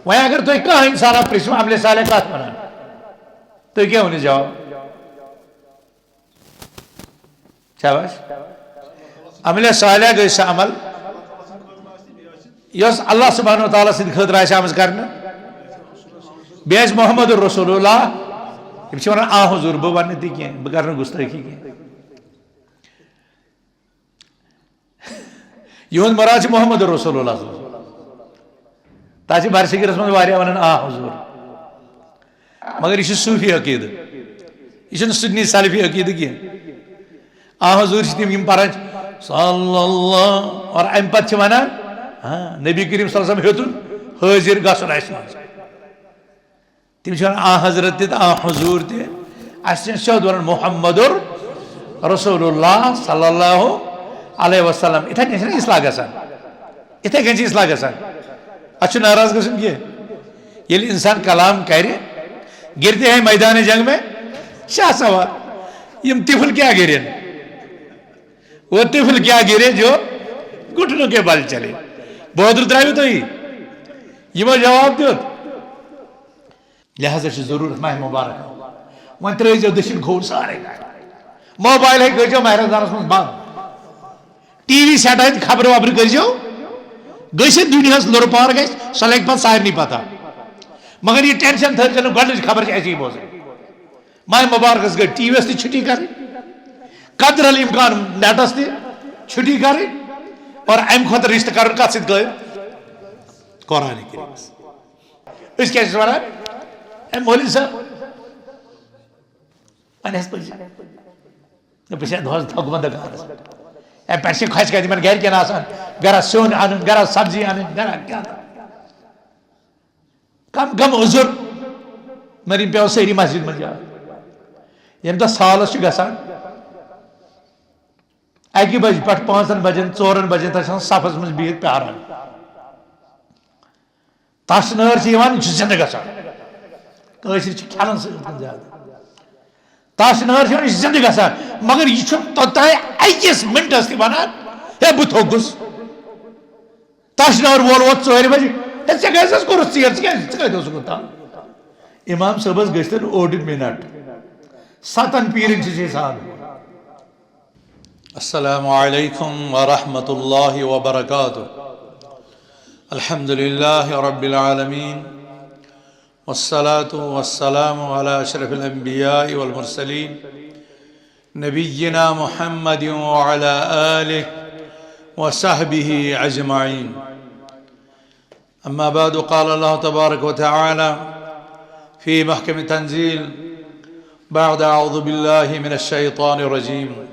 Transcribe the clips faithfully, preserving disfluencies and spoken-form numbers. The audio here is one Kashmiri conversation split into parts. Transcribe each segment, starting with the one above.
وۄنۍ اگر تُہۍ کانٛہہ انسان پرٛژھِو، عملِ صالح کتھ ونان؟ تُہۍ کیٛاہ ؤنِو جواب؟ شاباش۔ عملِ صالح گٔے سۄ عمل یۄس اللہ سبحانہ و تعالیٰ سٕنٛدِ خٲطرٕ آسہِ آمٕژ کرنہٕ۔ بیٚیہِ آسہِ محمد رسول اللہ، یِم چھِ ونان، آ حضور، بہٕ ونہٕ نہٕ تہِ کینٛہہ، بہٕ کرٕ نہٕ گُستٲخی کینٛہہ۔ یِہُنٛد مراد چھُ محمد رسول اللہ صلی اللہ علیہ وسلم۔ تَتھ چھِ برصغیٖرس منٛز واریاہ ونان، آ حضور۔ مگر یہِ چھُ صوٗفی عقیٖدٕ۔ یہِ چھُنہٕ سُنی سلفی عقیٖدٕ کینٛہہ۔ آ حضور چھِ تِم، یِم پران چھِ صلی اللہ، اور امہِ پتہٕ چھِ ونان، ہاں، نبی کریم صلی اللہ علیہ وسلم ہیوٚتُن حٲضِر گژھُن اَسہِ منٛز۔ تِم چھِ ونان، آ حضرت تہِ تہٕ آ حضور تہِ۔ اَسہِ چھِ سیوٚد ونان محمد رسول اللہ صلی اللہ علیہ وسلم۔ یِتھے کٔنۍ چھِنہٕ اصلاح گژھان؟ یِتھے کٔنۍ چھِ اصلاح گژھان۔ اَتھ چھُ ناراض گژھُن کینٛہہ۔ ییٚلہِ انسان کلام کرِ، گرتے ہیں میدان جنگ میں شاہ سوار، یِم طفل کیا گرن؟ وہ طفل کیا گرے جو گھٹنوں کے بل چلے؟ بہادر درٛاوٕ تُہۍ؟ یِمو جواب دیُت۔ لہذا چھِ ضروٗرت ماہِ مُبارک۔ وۄنۍ ترٛٲیزیو دٔچھِنۍ کھووُر سارے گرِ۔ موبایل ہے کٔرۍزیو ماہِ رمضانس منٛز بنٛد۔ ٹی وی سیٹ ہَتہِ خبرٕ وبرٕ کٔرۍزیو۔ گٔژھِتھ دُنیاہَس لُرٕ پار گژھِ، سۄ لگہِ پتہٕ سارنٕے پتہ۔ مگر یہِ ٹینشن تھٲیزیو نہٕ، گۄڈٕنِچ خبر چھِ اَسی بوزٕنۍ۔ ماہِ مُبارکس گٔے ٹی وی یَس تہِ چھُٹی کرٕنۍ، قدر الامکان نیٹس تہِ چھُٹی کرٕنۍ، اور امہِ کھۄتہٕ رشتہٕ کرُن کتھ سۭتۍ گٔے؟ قرآن کریمس۔ أسۍ کیٛاہ چھِس ونان؟ اے مولوی صٲب، وۄنۍ حظ پٔزی۔ نہ، بہٕ چھُس دۄہس تھکھ بنٛد گارس۔ اے پٮ۪ٹھ چھِ خۄش کران یِمن گرِکٮ۪ن آسان، گرا سیُن انُن، گرا سبزی انٕنۍ، گرا کیٛاہ تام۔ کم کم عذر، مگر یِم پیٚوان سٲری مسجد منٛز یاد۔ ییٚمہِ دۄہ سالس چھُ گژھان، اَکہِ بجہِ پٮ۪ٹھ پانٛژن بجن، ژورن بجن تام چھِ آسان صفس منٛز بِہِتھ پیاران۔ تش نٲر چھِ یِوان، یہِ چھُ زِندٕ گژھان۔ کٲشِرۍ چھِ کھٮ۪نَن سۭتۍ کُن زیادٕ۔ تش نٲر چھِ یِوان، یہِ چھُ زِندٕ گژھان۔ مگر یہِ چھُنہٕ توٚتام أکِس مِنٹَس تہِ وَنان، "ہے، بہٕ تھوٚکُس۔" تش نٲر وول ووت ژورِ بجہِ، "ہے، ژےٚ کیٛازِ حظ کوٚرُتھ ژیر؟ ژٕ کیٛازِ، ژٕ کَتہِ اوسُکھ اوٚتام؟" امام صٲبس گٔژھتن اوٚڑ منٹ۔ ستن پیرن چھِ أسۍ حساب۔ السلام عليكم ورحمة الله وبركاته. الحمد لله رب العالمين، والصلاة والسلام على أشرف الأنبياء والمرسلين، نبينا محمد وعلى آله وصحبه أجمعين. أما بعد، قال الله تبارك وتعالى في محكم التنزيل بعد أعوذ بالله من الشيطان الرجيم: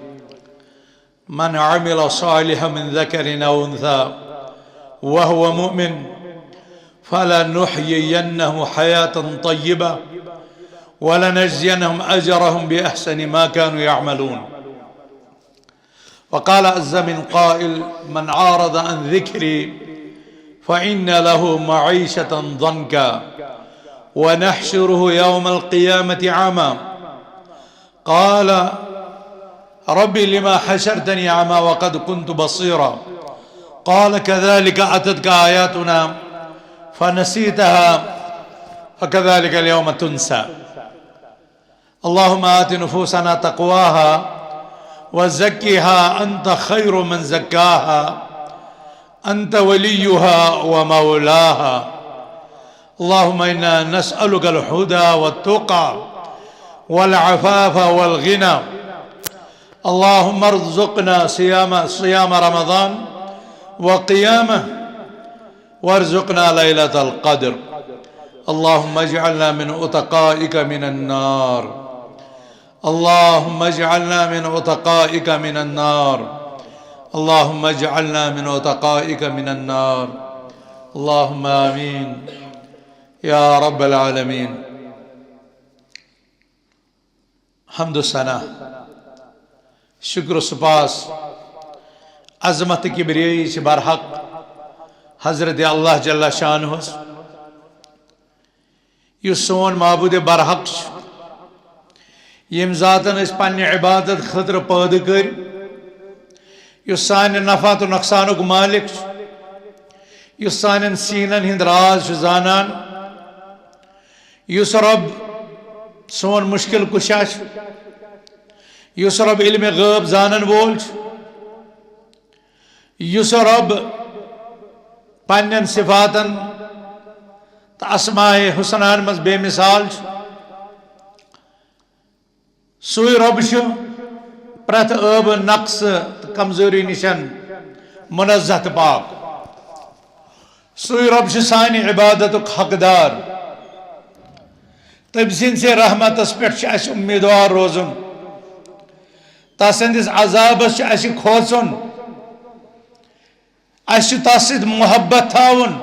من عمل صالحا من ذكر أو أنثى وهو مؤمن فلنحيينه حياة طيبة ولنجزينهم أجرهم بأحسن ما كانوا يعملون. وقال عز من قائل: من أعرض عن ذكري فإن له معيشة ضنكا ونحشره يوم القيامة أعمى. قال: رب لم حشرتني أعمى وقد كنت بصيرا. قال: كذلك أتتك آياتنا فنسيتها فكذلك اليوم تنسى. اللهم آت نفوسنا تقواها وزكها أنت خير من زكاها أنت وليها ومولاها. اللهم إنا نسألك الهدى والتقى والعفاف والغنى. اللهم ارزقنا صيام، صيام رمضان وقيامه، وارزقنا ليلة القدر. اللهم اجعلنا من عتقائك من النار. اللهم اجعلنا من عتقائك من النار. اللهم اجعلنا من عتقائك من النار. اللهم آمين يا رب العالمين. حمد و ثنا، شکر و سپاس، عظمت تہٕ کبریٲیی چھِ برحق حضرت اللہ جل شانہس، یُس سون معبود برحق چھُ، ییٚمۍ ذاتن أسۍ پننہِ عبادت خٲطرٕ پٲدٕ کٔرۍ، یُس سانہِ نفع تہٕ نۄقصانُک مالک چھُ، یُس سانٮ۪ن سیٖنن ہُنٛد راز چھُ زانان، یُس رۄب سون مُشکِل کُشا چھُ، یُس رۄب علمِ غٲب زانن وول چھُ، یُس رۄب پننٮ۪ن صفاتن تہٕ اسمائے حسناہن منٛز بے مثال چھُ، سُے رۄب چھُ پرٛٮ۪تھ عٲبہٕ، نقصہٕ تہٕ کمزوری نِشن منزہ تہٕ پاک۔ سُے رۄب چھُ سانہِ عبادتُک حقدار۔ تٔمۍ سٕنٛدِ رحمتس پٮ۪ٹھ چھُ اَسہِ اُمیٖدوار روزُن، تسٕنٛدِس عذابس چھُ اَسہِ کھوژُن۔ اَسہِ چھُ تَس سۭتۍ محبت تھاوُن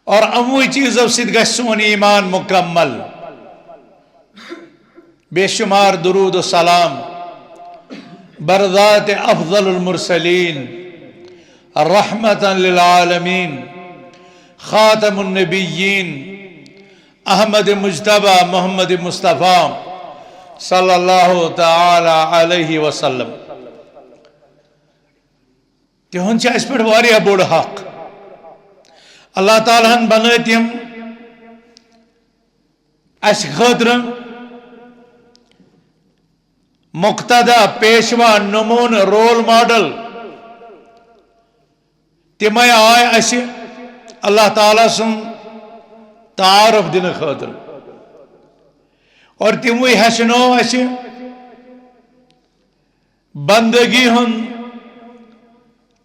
اور یِموٕے چیٖزو سۭتۍ گژھِ سون ایمان مکمل۔ بے شمار درود و سلام بر ذات افضل المرسلین، رحمتا للعالمین، خاتم النبیین، احمد مجتبی محمد مصطفیٰ صلی اللہ تعالی علیہ وسلم۔ تِہُنٛد چھُ اَسہِ پٮ۪ٹھ واریاہ بوٚڑ حق۔ اللہ تعالیٰ ہن بنٲے تِم اَسہِ خٲطرٕ مقتدیٰ، پیشوا، نموٗنہٕ، رول ماڈل۔ تِمے آے اَسہِ اللہ تعالیٰ سُنٛد تعارف دِنہٕ خٲطرٕ۔ اور تِموٕے ہیٚچھنٲو اَسہِ بندگی ہُنٛد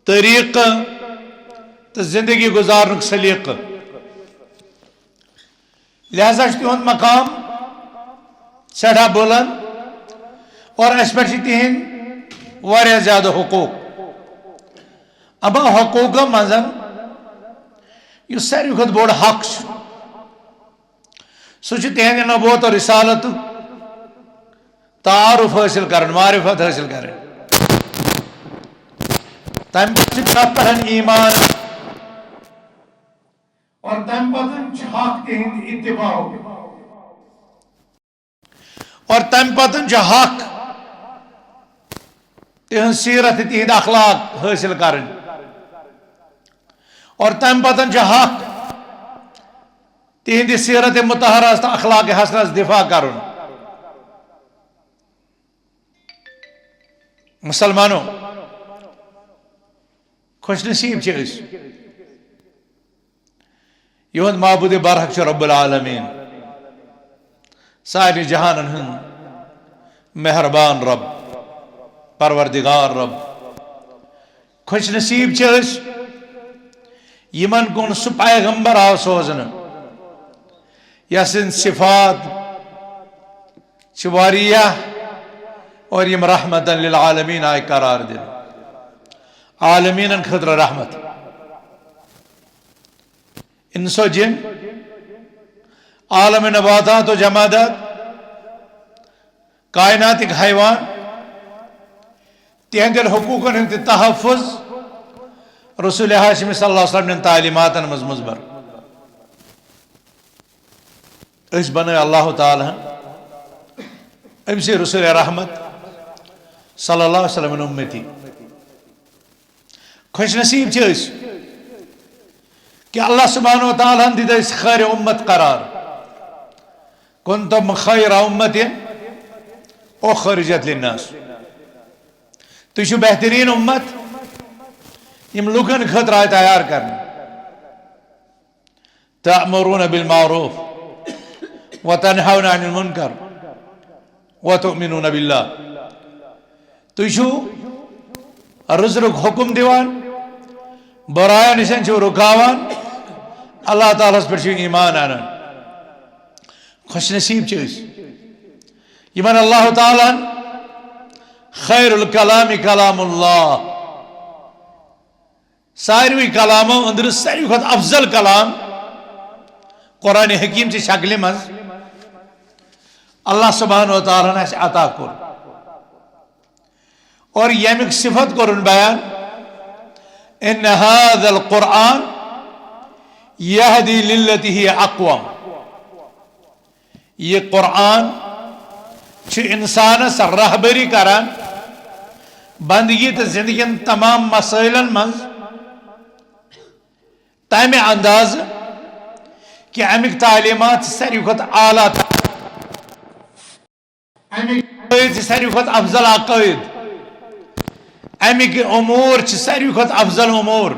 طریقہٕ تہٕ زندگی گزارنُک سلیقہٕ۔ لہذا چھُ تِہُنٛد مقام سٮ۪ٹھاہ بُلند اور اَسہِ پٮ۪ٹھ چھِ تِہِنٛدۍ واریاہ زیادٕ حقوٗق۔ اما حقوٗقو منٛز یُس ساروی کھۄتہٕ بوٚڑ حق چھُ، سُہ چھُ تِہنٛدِ نبوت و رسالتُک تعارف حٲصِل کرُن، معرفت حٲصِل کرٕنۍ۔ تَمہِ پتہٕ چھُ تَتھ پٮ۪ٹھ ایمان، اور تَمہِ پتہٕ چھُ حق تِہنٛدِ اتباعُک۔ اور تَمہِ پتہٕ چھُ حق تِہنٛز سیرت، تِہنٛدۍ اخلاق حٲصِل کرٕنۍ۔ اور تَمہِ پتہٕ چھُ حق تِہنٛدِ سیرت مطہرس تہٕ اخلاق حسنس دفاع کرُن۔ مسلمانو، خوش نصیب چھِ أسۍ، یِہُنٛد معبود برحق چھُ رب العالمین، سارنٕے جہانن ہُنٛد مہربان رب، پروردگار رب۔ خوش نصیب چھِ أسۍ، یِمن کُن سُہ پیغمبر آو سوزنہٕ، یَس سٕنٛدۍ صفات چھِ واریاہ اور یِم رحمتن للعالمین آیہِ قرار دِنہٕ، عالمیٖنن خٲطرٕ رحمت۔ انس و جن، عالم نباتات و جمادات، کائناتٕکۍ حیوان، تِہنٛدٮ۪ن حقوٗقن ہُنٛد تہِ تحفظ رسول ہاشمی صلی اللہ علیہ وسلم نٮ۪ن تعلیٖماتن منٛز مُضمر۔ أسۍ بنٲے اللہ تعالیٰ ہن أمۍ سٕے رسول رحمت صلی اللہ علیہ وسلم اُمتی۔ خوش نصیب چھِ أسۍ کہ اللہ سبحانہ و تعالیٰ ہن دِتۍ أسۍ خیر امت قرار۔ کنتم خیر امت اخرجت للناس۔ تُہۍ چھِو بہتریٖن اُمت، یِم لُکن خٲطرٕ آیہِ تیار کرنہٕ۔ تأمرون بالمعروف وتنهون عن المنکر وتؤمنون باللہ۔ تُہۍ چھِو رٕژرُک حُکُم دِوان، بُرایو نِش چھِو رُکاوان، اللہ تعالیٰ ہس پٮ۪ٹھ چھِو ایمان انان۔ خوش نصیب چھِ أسۍ، یِمن اللہ تعالیٰ ہن خیر الکلام کلام اللہ، ساروی کلامو أنٛدرٕ ساروی کھۄتہٕ افضل کلام قرآن حکیم چہِ شکلہِ منٛز اللہ سبحانہ و تعالیٰ ہن اَسہِ عطا کوٚر۔ اور ییٚمیُک صفت کوٚرُن بیان، ان هذا القرآن يهدي للتي هي اقوم۔ یہِ قرآن چھُ انسانس رہبری کران بندگی تہٕ زندگی ہٕنٛدٮ۪ن تمام مسائلن منٛز۔ تمہِ اندازٕ کہِ اَمِکۍ تعلیٖمات چھِ ساروی کھۄتہٕ اعلیٰ، اَمِکۍ عقٲیِد چھِ ساروی کھۄتہٕ افضل عقٲیِد، اَمِکۍ امور چھِ ساروی کھۄتہٕ افضل امور،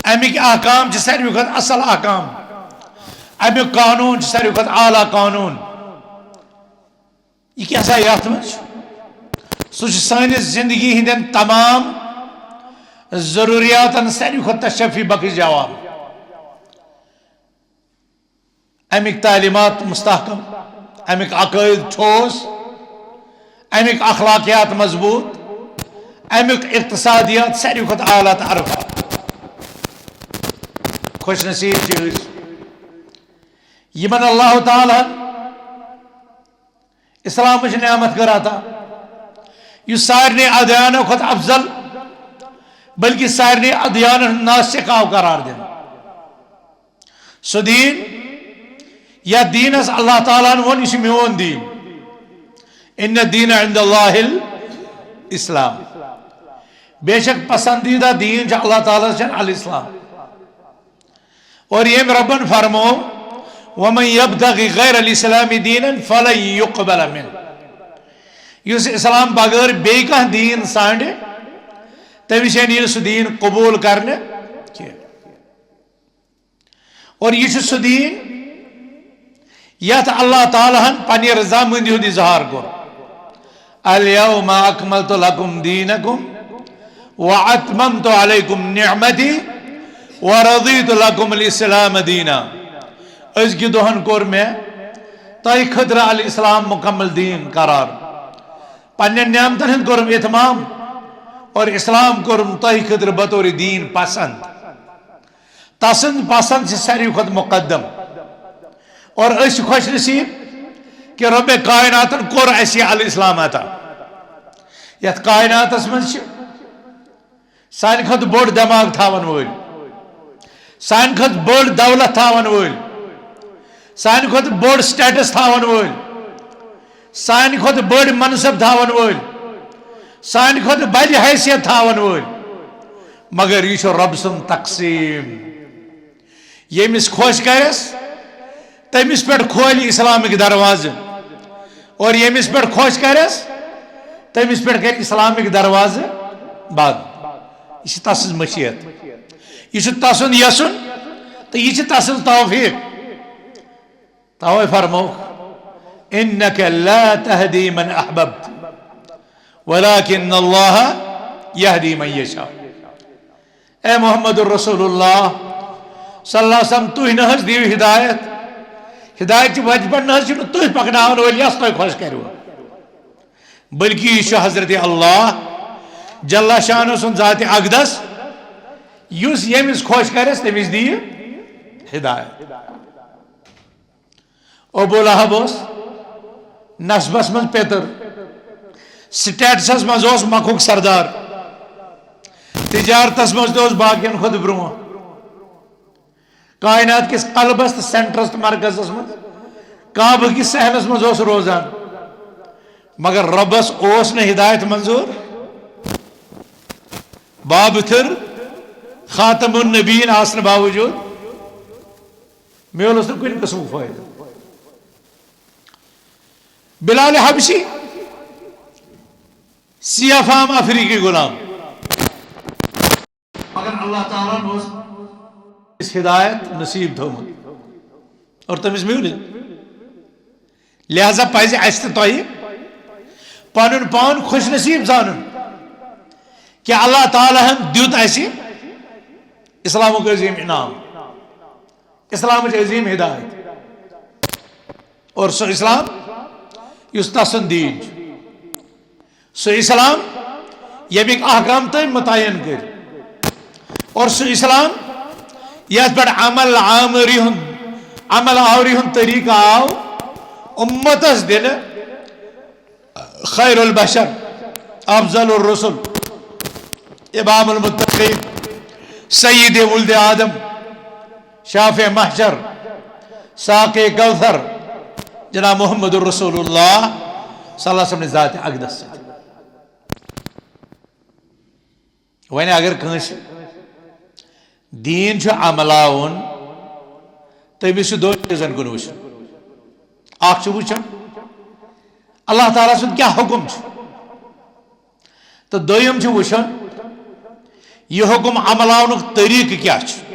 اَمِکۍ احکام چھِ ساروی کھۄتہٕ اصل احکام، اَمیُک قانوٗن چھُ ساروی کھۄتہٕ اعلیٰ قانوٗن۔ یہِ کیٛاہ سا یتھ منٛز چھُ؟ سُہ چھُ سٲنِس زندگی ہٕنٛدٮ۪ن تمام ضروٗریاتن ساروی کھۄتہٕ تشفی بخش جواب۔ اَمِکۍ تعلیٖمات مستحکم، اَمِکۍ عقٲیِد ٹھوس، اَمِکۍ اخلاقیات مضبوٗط، اَمیُک اقتصادیات ساروی کھۄتہٕ اعلیٰ تہٕ ارفع۔ خۄش نصیٖب چھِ أسۍ، یِمن اللہ تعالیٰ ہن اسلامٕچ نعمت کٔر عطا، یُس سارنٕے ادیانو کھۄتہٕ افضل، بلکہِ سارنٕے ادیانن ہُنٛد ناسِخ آو قرار دِنہٕ۔ سُہ دیٖن، یتھ دیٖنس اللہ تعالیٰ ہن ووٚن، یہِ چھُ میون دیٖن۔ ان الدین عند اللہ الاسلام۔ بے شک پسندیدہ دیٖن چھُ اللہ تعالیٰ ہس چھُ الاسلام۔ اور ییٚمۍ رۄبن فرمو، ومن یبتغ غیر الاسلام دینا فلن یقبل منہ۔ یُس اسلام بغٲر بیٚیہِ کانٛہہ دیٖن ژھانڈِ، تٔمِس یی نہٕ سُہ دیٖن قبوٗل کرنہٕ کینٛہہ۔ اور یہِ چھُ سُہ دیٖن یتھ اللہ تعالیٰ ہن پننہِ رضامندی ہُنٛد اظہار کوٚر۔ الیوم اکملت لکم دینکم واتممت علیکم نعمتی ورضیت لکم الاسلام دینا۔ أزکہِ دۄہن کوٚر مےٚ تۄہہِ خٲطرٕ الاسلام مکمل دیٖن قرار۔ پننٮ۪ن نعمتن ہُنٛد کوٚرُم اتمام اور اسلام کوٚرُم تۄہہِ خٲطرٕ بطور دیٖن پسند۔ تسٕنٛز پسند چھِ ساروی کھۄتہٕ مقدم۔ اور أسۍ چھِ خۄش نصیٖب کہِ رۄبِ کائناتن کوٚر اَسہِ یہِ الاسلام عطا۔ یتھ کائناتس منٛز چھِ سانہِ کھۄتہٕ بوٚڑ دٮ۪ماغ تھاون وٲلۍ، سانہِ کھۄتہٕ بٔڑ دولت تھاون وٲلۍ، سانہِ کھۄتہٕ بوٚڑ status تھاون وٲلۍ، سانہِ کھۄتہٕ بٔڑ منصب تھاون وٲلۍ، سانہِ کھۄتہٕ بجہِ حیثیت تھاون وٲلۍ، مگر یہِ چھُ رۄب سُنٛد تقسیٖم۔ ییٚمِس خۄش کرٮ۪س، تٔمِس پٮ۪ٹھ کھولہِ اسلامٕکۍ دروازٕ، اور ییٚمِس پٮ۪ٹھ خۄش کرٮ۪س، تٔمِس پٮ۪ٹھ کرِ اسلامٕکۍ دروازٕ بنٛد۔ یہِ چھِ تسٕنٛز مشیت، یہِ چھُ تسُنٛد یژھُن، تہٕ یہِ چھِ تسٕنٛز توفیٖق۔ توے فرمووُکھ، انک لا تہدی من احببت ولکن اللہ یہدی من یشاء۔ اے محمد رسول اللہ صلی اللہ علیہ وسلم، تُہۍ نہ حظ دِیِو ہدایت، ہدایت چہِ وتہِ پٮ۪ٹھ نہ حظ چھِنہٕ تُہۍ پکناون وٲلۍ یس تۄہہِ خۄش کروٕ، بلکہِ یہِ چھُ حضرت اللہ جل شانہ سُنٛد ذات اقدس، یُس ییٚمِس خۄش کرٮ۪س تٔمِس دِیہِ ہدایت۔ ابو لہب اوس نسبس منٛز پیتر، status منٛز اوس مکھُک سردار، تجارتس منٛز تہِ اوس باقین کھۄتہٕ برونٛہہ۔ کائنات کِس قلبس تہٕ centreس تہٕ مرکزس منٛز، کعبہٕ کِس صحنس منٛز اوس روزان، مگر رۄبس اوس نہٕ ہدایت منظور۔ بابتھر خاتم النبیین آسنہٕ باوجود میولُس نہٕ کُنہِ قٕسمُک فٲیدٕ۔ بلال حبشی، سیاہ فام افریقی غلام، مگر اللہ تعالیٰ ہن اوس اس ہدایت نصیب تھومُت اور تٔمِس میوٗل۔ لہذا پزِ اسہِ تہٕ تۄہہِ پنُن پان خۄش نصیب زانُن کہِ اللہ تعالیٰ ہن دیُت اسہِ اسلامُک عظیٖم انعام، اسلامٕچ عظیٖم ہدایت۔ اور سُہ اسلام یُس تسُنٛد دیٖن چھُ، سُہ اسلام ییٚمِکۍ احکام تٔمۍ متعین کٔرۍ، اور سُہ اسلام یتھ پٮ۪ٹھ عمل آوری ہُنٛد، عمل آوری ہُنٛد طریقہٕ آو امتس دِنہٕ، خیر البشر، افضل الرسل، امام المتقین، سید ولد آدم، شافع محشر، ساقی کوثر، جناب محمد رسول اللہ صلی اللہ علیہ وسلم ذات اقدس سۭتۍ۔ وۄنۍ اگر کٲنٛسہِ دیٖن چھُ عملاوُن، تٔمِس چھُ دۄن چیٖزن کُن وٕچھُن۔ اکھ چھُ وٕچھُن اللہ تعالیٰ سُنٛد کیٛاہ حُکُم چھُ، تہٕ دوٚیِم چھُ وٕچھُن یہِ حُکُم عملاونُک طریٖقہٕ کیٛاہ چھُ۔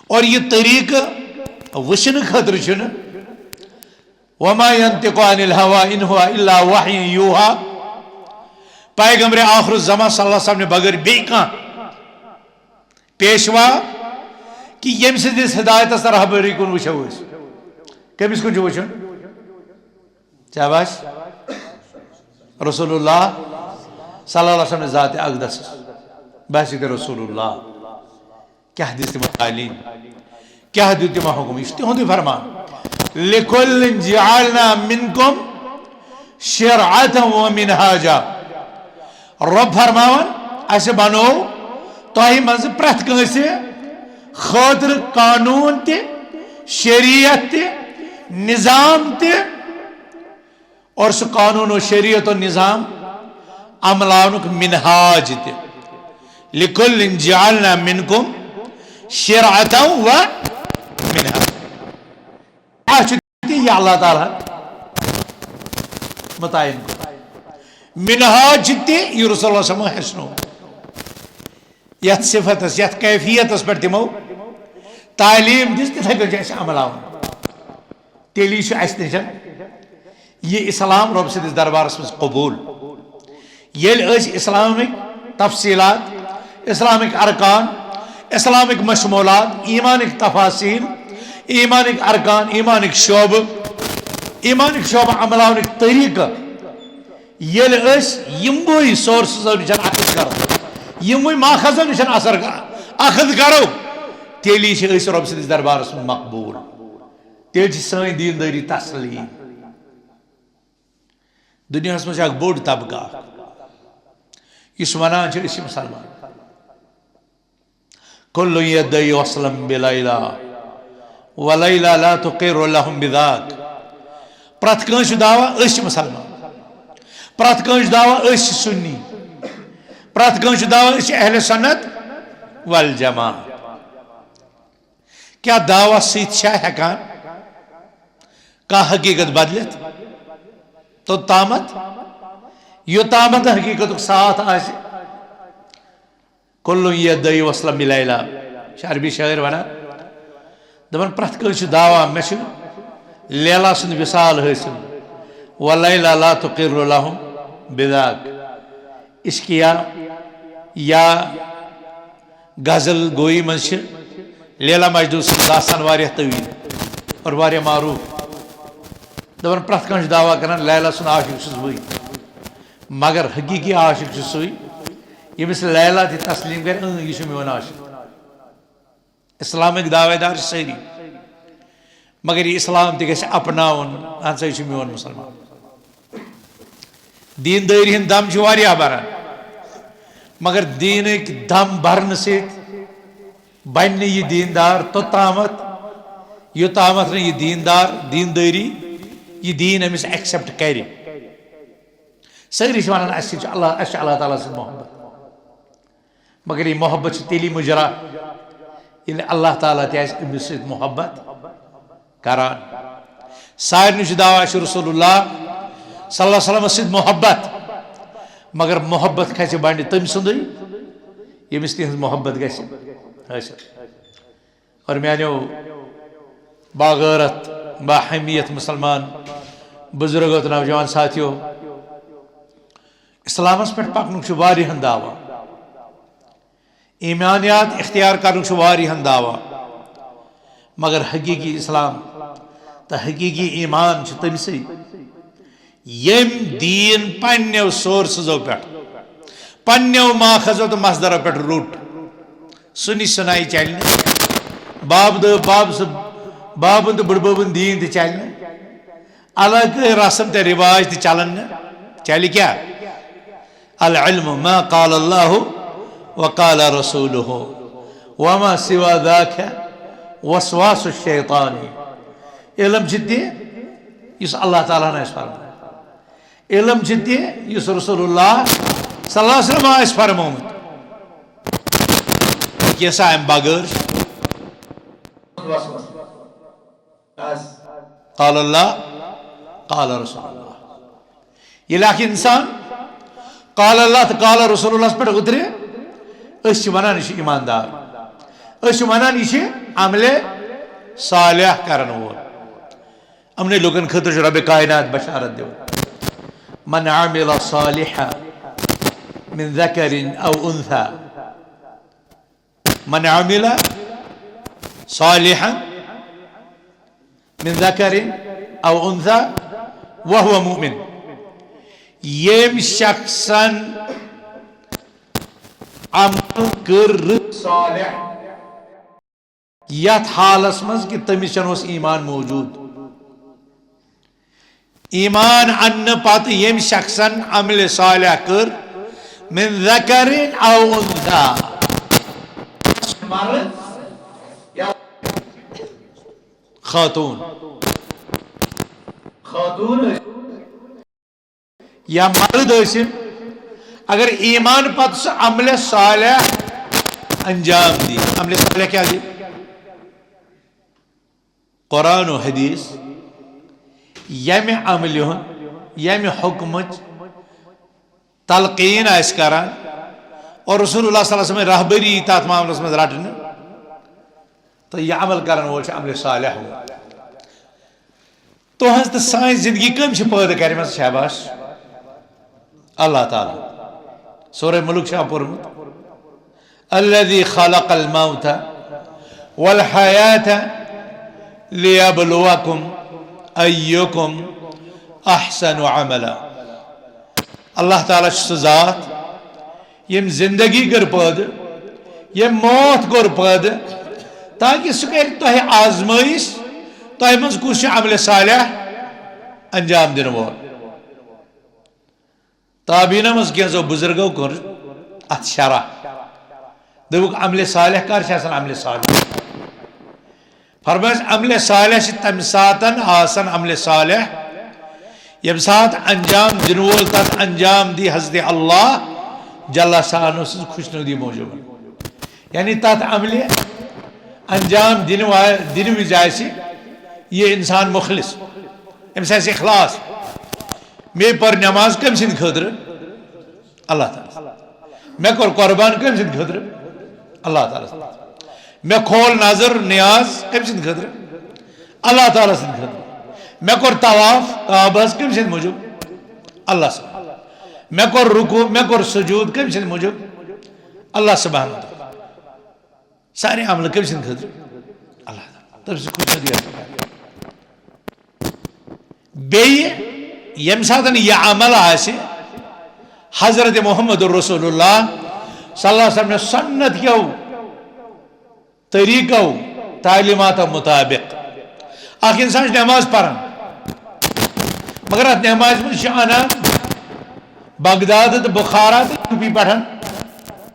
اور یہِ طریٖقہٕ وٕچھنہٕ خٲطرٕ چھُنہٕ وما ينطق عن الهوى إن هو إلا وحي يوحى۔ پیغمبر آخر الزمان صلی اللہ علیہ وسلم نہٕ بغٲر بیٚیہِ کانٛہہ پیشوا کہِ ییٚمہِ سٕنٛدِس ہدایتس تہٕ رہبری کُن وٕچھو أسۍ۔ کٔمِس کُن چھُ وٕچھُن؟ شاباش۔ رسول اللہ صلی اللہ علیہ وسلم ذات اقدس، بحثیت رسول اللہ۔ کیٛاہ دِژ تِمن تعلیٖم؟ کیٛاہ دیُت تِمن حُکُم؟ یہِ چھُ تِہُنٛدُے فرمان۔ لِكُلٍّ جَعَلْنَا مِنْكُمْ شِرْعَةً وَمِنْهَاجًا۔ رۄب فرماوان، اسہِ بنوو تۄہہِ منٛز پرٛٮ۪تھ کٲنٛسہِ خٲطرٕ قانوٗن تہِ، شریعت تہِ، نظام تہِ۔ اور سُہ قانوٗن و شریعت و نظام عملاونُک منہاج تہِ۔ لِكُلٍّ جَعَلْنَا مِنْكُمْ شِرْعَةً وَمِنْهَاجًا۔ اَتھ چھُ تہِ یہِ اللہ تعالیٰ ہن متعین کوٚرمُت۔ منہاج چھُ تہِ یہِ رسول اللہ صلی اللہ علیہ وسلم ہیٚچھنوو۔ یَتھ صفتس، یَتھ کیفیتس پٮ۪ٹھ تِمو تعلیٖم دِژ، تِتھے کٔنۍ چھُ اَسہِ عملاوُن۔ تیٚلی چھُ اَسہِ نِش یہِ اسلام رۄب سٕنٛدِس دربارس منٛز قبوٗل۔ ییٚلہِ أسۍ اسلامٕکۍ تفصیٖلات، اسلامٕکۍ ارکان، اسلامٕکۍ مشمولات، ایمانٕکۍ تفاصیل، ایمانٕکۍ ارکان، ایمانٕکۍ شعبہٕ، ایمانٕکۍ شعبہٕ عملاونٕکۍ طریٖقہٕ، ییٚلہِ أسۍ یِموٕے سورسزو نِش اخذ کرو، یِموٕے ماخذو نِش اثر اخذ کرو، تیٚلی چھِ أسۍ رۄب سٕنٛدِس دربارس منٛز مقبوٗل۔ تیٚلہِ چھِ سٲنۍ دیٖندٲری تسلیم۔ دُنیاہَس منٛز چھِ اکھ بوٚڑ طبقہٕ اکھ، یُس وَنان چھِ، أسۍ چھِ مُسلمان۔ كل يدعي وصلا بليلى وليلى لا تقر لهم بذاك۔ پرٛٮ۪تھ کٲنٛسہِ چھُ دعویٰ، أسۍ چھِ مُسلمان۔ پرٛٮ۪تھ کٲنٛسہِ چھُ دعویٰ، أسۍ چھِ سُنی۔ پرٛٮ۪تھ کٲنٛسہِ چھُ دعویٰ، أسۍ چھِ اہل سنت والجماعہ۔ کیٛاہ دعویٰ سۭتۍ چھا ہٮ۪کان کانٛہہ حقیٖقت بدلِتھ؟ توٚتامَتھ، یوٚتامَتھ نہٕ حقیٖقتُک ساتھ آسہِ۔ كل يدعي وصلا بليلى۔ چھِ عربی شٲعر وَنان، دَپان، پرٛٮ۪تھ کٲنٛسہِ چھُ دعویٰ، مےٚ چھُ لیلا سُنٛد وصال حٲصِل۔ وليلى لا تقر لهم بذاك۔ عشقیہ یا غزل گوئی منٛز چھِ لیلا مجنوٗ سٕنٛز داستان واریاہ طویل اور واریاہ معروٗف۔ دَپان، پرٛٮ۪تھ کانٛہہ چھُ دعویٰ کران، لیلا سُنٛد عاشق چھُس بٕے، مگر حقیٖقی عاشق چھُ سُے، ییٚمِس لیلا تہِ تسلیٖم کرِ، اۭں، یہِ چھُ میون عاشق۔ اسلامٕکۍ دعوے دار چھِ سٲری، مگر یہِ اسلام تہِ گژھِ اپناوُن، اہن سا، یہِ چھُ میون مُسلمان۔ دیٖندٲری ہٕنٛدۍ دم چھِ واریاہ بران، مگر دیٖنٕکۍ دم برنہٕ سۭتۍ بنہِ نہٕ یہِ دیٖندار توٚتامَتھ، یوٚتامَتھ نہٕ یہِ دیٖندار، دیٖندٲری، یہِ دیٖن أمِس accept کرِ۔ سٲری چھِ وَنان، اَسہِ چھِ اللہ، اَسہِ چھِ اللہ تعالیٰ سۭتۍ محبت۔ مگر یہِ محبت چھِ تیٚلی مُجرا، ییٚلہِ اللہ تعالیٰ تہِ آسہِ أمِس سۭتۍ محبت کران۔ سارنٕے چھُ دعویٰ، اَسہِ چھُ رسول اللہ صلی اللہ علیہ وسلمس سۭتۍ محبت، مگر محبت کھسہِ بنڈِ تٔمۍ سُنٛدٕے، ییٚمِس تِہنٛز محبت گژھِ حٲصِل۔ اور میانیو باغیرت، باحمیت مسلمان بزرگو تہٕ نوجوان ساتھیو، اسلامس پٮ۪ٹھ پکنُک چھُ واریاہن دعویٰ، ایمانیات اختیار کرنُک چھُ واریاہن دعویٰ، مگر حقیقی اسلام تہٕ حقیقی ایمان چھُ تٔمۍ سٕے، ییٚمۍ دیٖن پننیو سورسزو پٮ۪ٹھ، پننیو ماخذو تہٕ مصدرو پٮ۪ٹھ روٚٹ۔ سُنی سُناے چلہِ نہٕ۔ باب دٕ، باب سُہ، بابن تہٕ بٕڈببن دیٖن تہِ چلہِ نہٕ۔ علاقٲیی رسم تہٕ رواج تہِ چلن نہٕ۔ چلہِ کیٛاہ؟ العلم ما قال الله وقال رسوله وما سوى ذاك وسواس الشيطان۔ علم چھِ تہِ یُس اللہ تعالیٰ ہن آسہِ فرمومُت۔ علم چھِ تہِ یُس رسول اللہ صلی اللہ علیہ وسلم آسہِ فرمومُت۔ یہِ سا امہِ بغٲر چھُ۔ قال اللہ، قال رسول اللہ۔ ییٚلہِ اکھ انسان قال اللہ تہٕ قال رسول اللہ ہس پٮ۪ٹھ اُترِ، أسۍ چھِ ونان یہِ چھُ ایماندار، أسۍ چھِ ونان یہِ چھُ عملِ صالح کرن وول۔ یِمنٕے لوٗکن خٲطرٕ چھُ رۄبِ کائنات بشارت دِوان، من عمل صالحا من ذکر او انثی، من عمل صالحا من ذکر او انثی وهو مؤمن۔ ییٚمۍ شخصن عمل کٔر صالح، یتھ حالس منٛز کہِ تٔمِس چھنہٕ اوس ایمان موجود۔ ایمان اننہٕ پتہٕ ییٚمۍ شخصن عملِ صالح کٔر، من ذکر او انثی، مرد یا خاتون، خاتون یا مرد ٲسِن، اگر ایمان پتہٕ سُہ عملِ صالح انجام دی، عملِ صالح کیٛاہ دی؟ قرآن و حدیث ییٚمہِ عملہِ ہُنٛد، ییٚمہِ حکمٕچ تلقین آسہِ کران اور رسول اللہ صلی اللہ علیہ وسلم رہبری تتھ معاملس منٛز رٹنہٕ، تہٕ یہِ عمل کرن وول چھُ عملِ صالح وول۔ تُہنٛز تہٕ سٲنۍ زندگی کٔمۍ چھِ پٲدٕ کٔرمٕژ؟ شاباش، اللہ تعالیٰ۔ سورہ ملک چھا پوٚرمُت؟ الذي خلق الموت والحياة ليبلوكم أيكم أحسن عملا۔ اللہ تعالیٰ چھُ سُہ ذات ییٚمۍ زندگی کٔر پٲدٕ، ییٚمۍ موت کوٚر پٲدٕ، تاکہ سُہ کرِ تۄہہِ آزمٲیش، تۄہہِ منٛز کُس چھُ عملِ صالح انجام دِنہٕ وول۔ تابعینو منٛز کینٛژو بُزرگو کوٚر اتھ شرح۔ دوٚپُکھ، عملِ صالح کر چھِ آسان عملِ صالح؟ فرمٲیس، عملِ صالح چھِ تمہِ ساتن آسان عملِ صالح، ییٚمہِ ساتہٕ انجام دِنہٕ وول تتھ انجام دی حضرت اللہ جل شانہ سٕنٛز خۄشنودی موٗجوٗب۔ یعنی تتھ عملہِ انجام دِنہٕ وا-، دِنہٕ وِزِ آسہِ یہِ انسان مُخلص، أمِس آسہِ اخلاص۔ مےٚ پٔر نماز کٔمۍ سٕنٛدِ خٲطرٕ؟ اللہ تعالیٰ۔ مےٚ کوٚر قربان کٔمۍ سٕنٛدِ خٲطرٕ؟ اللہ تعالیٰ سٕنٛدِ خٲطرٕ۔ مےٚ کھول نظر نیاز کٔمۍ سٕنٛدِ خٲطرٕ؟ اللہ تعالیٰ سٕنٛدِ خٲطرٕ۔ مےٚ کوٚر طواف کعبس کٔمۍ سٕنٛدِ موٗجوٗب؟ اللہ سٕنٛدِ۔ مےٚ کوٚر رکوع، مےٚ کوٚر سجود کٔمۍ سٕنٛدِ موٗجوٗب؟ اللہ سبحانہ و تعالیٰ۔ سارے عمل کٔمۍ سٕنٛدِ خٲطرٕ؟ اللہ تعالیٰ۔ تٔمۍ سٕنٛز خۄشنودی آسہِ۔ بیٚیہِ ییٚمہِ ساتہٕ یہِ عمل آسہِ حضرت محمد رسول اللہ صلی اللہ علیہ وسلم سنت کیو طریقو، تعلیماتو مطابق، اکھ انسان چھُ نماز پران، مگر اتھ نمازِ منٛز چھِ انان بغداد تہٕ بخارا تہٕ یوٗپی پٮ۪ٹھ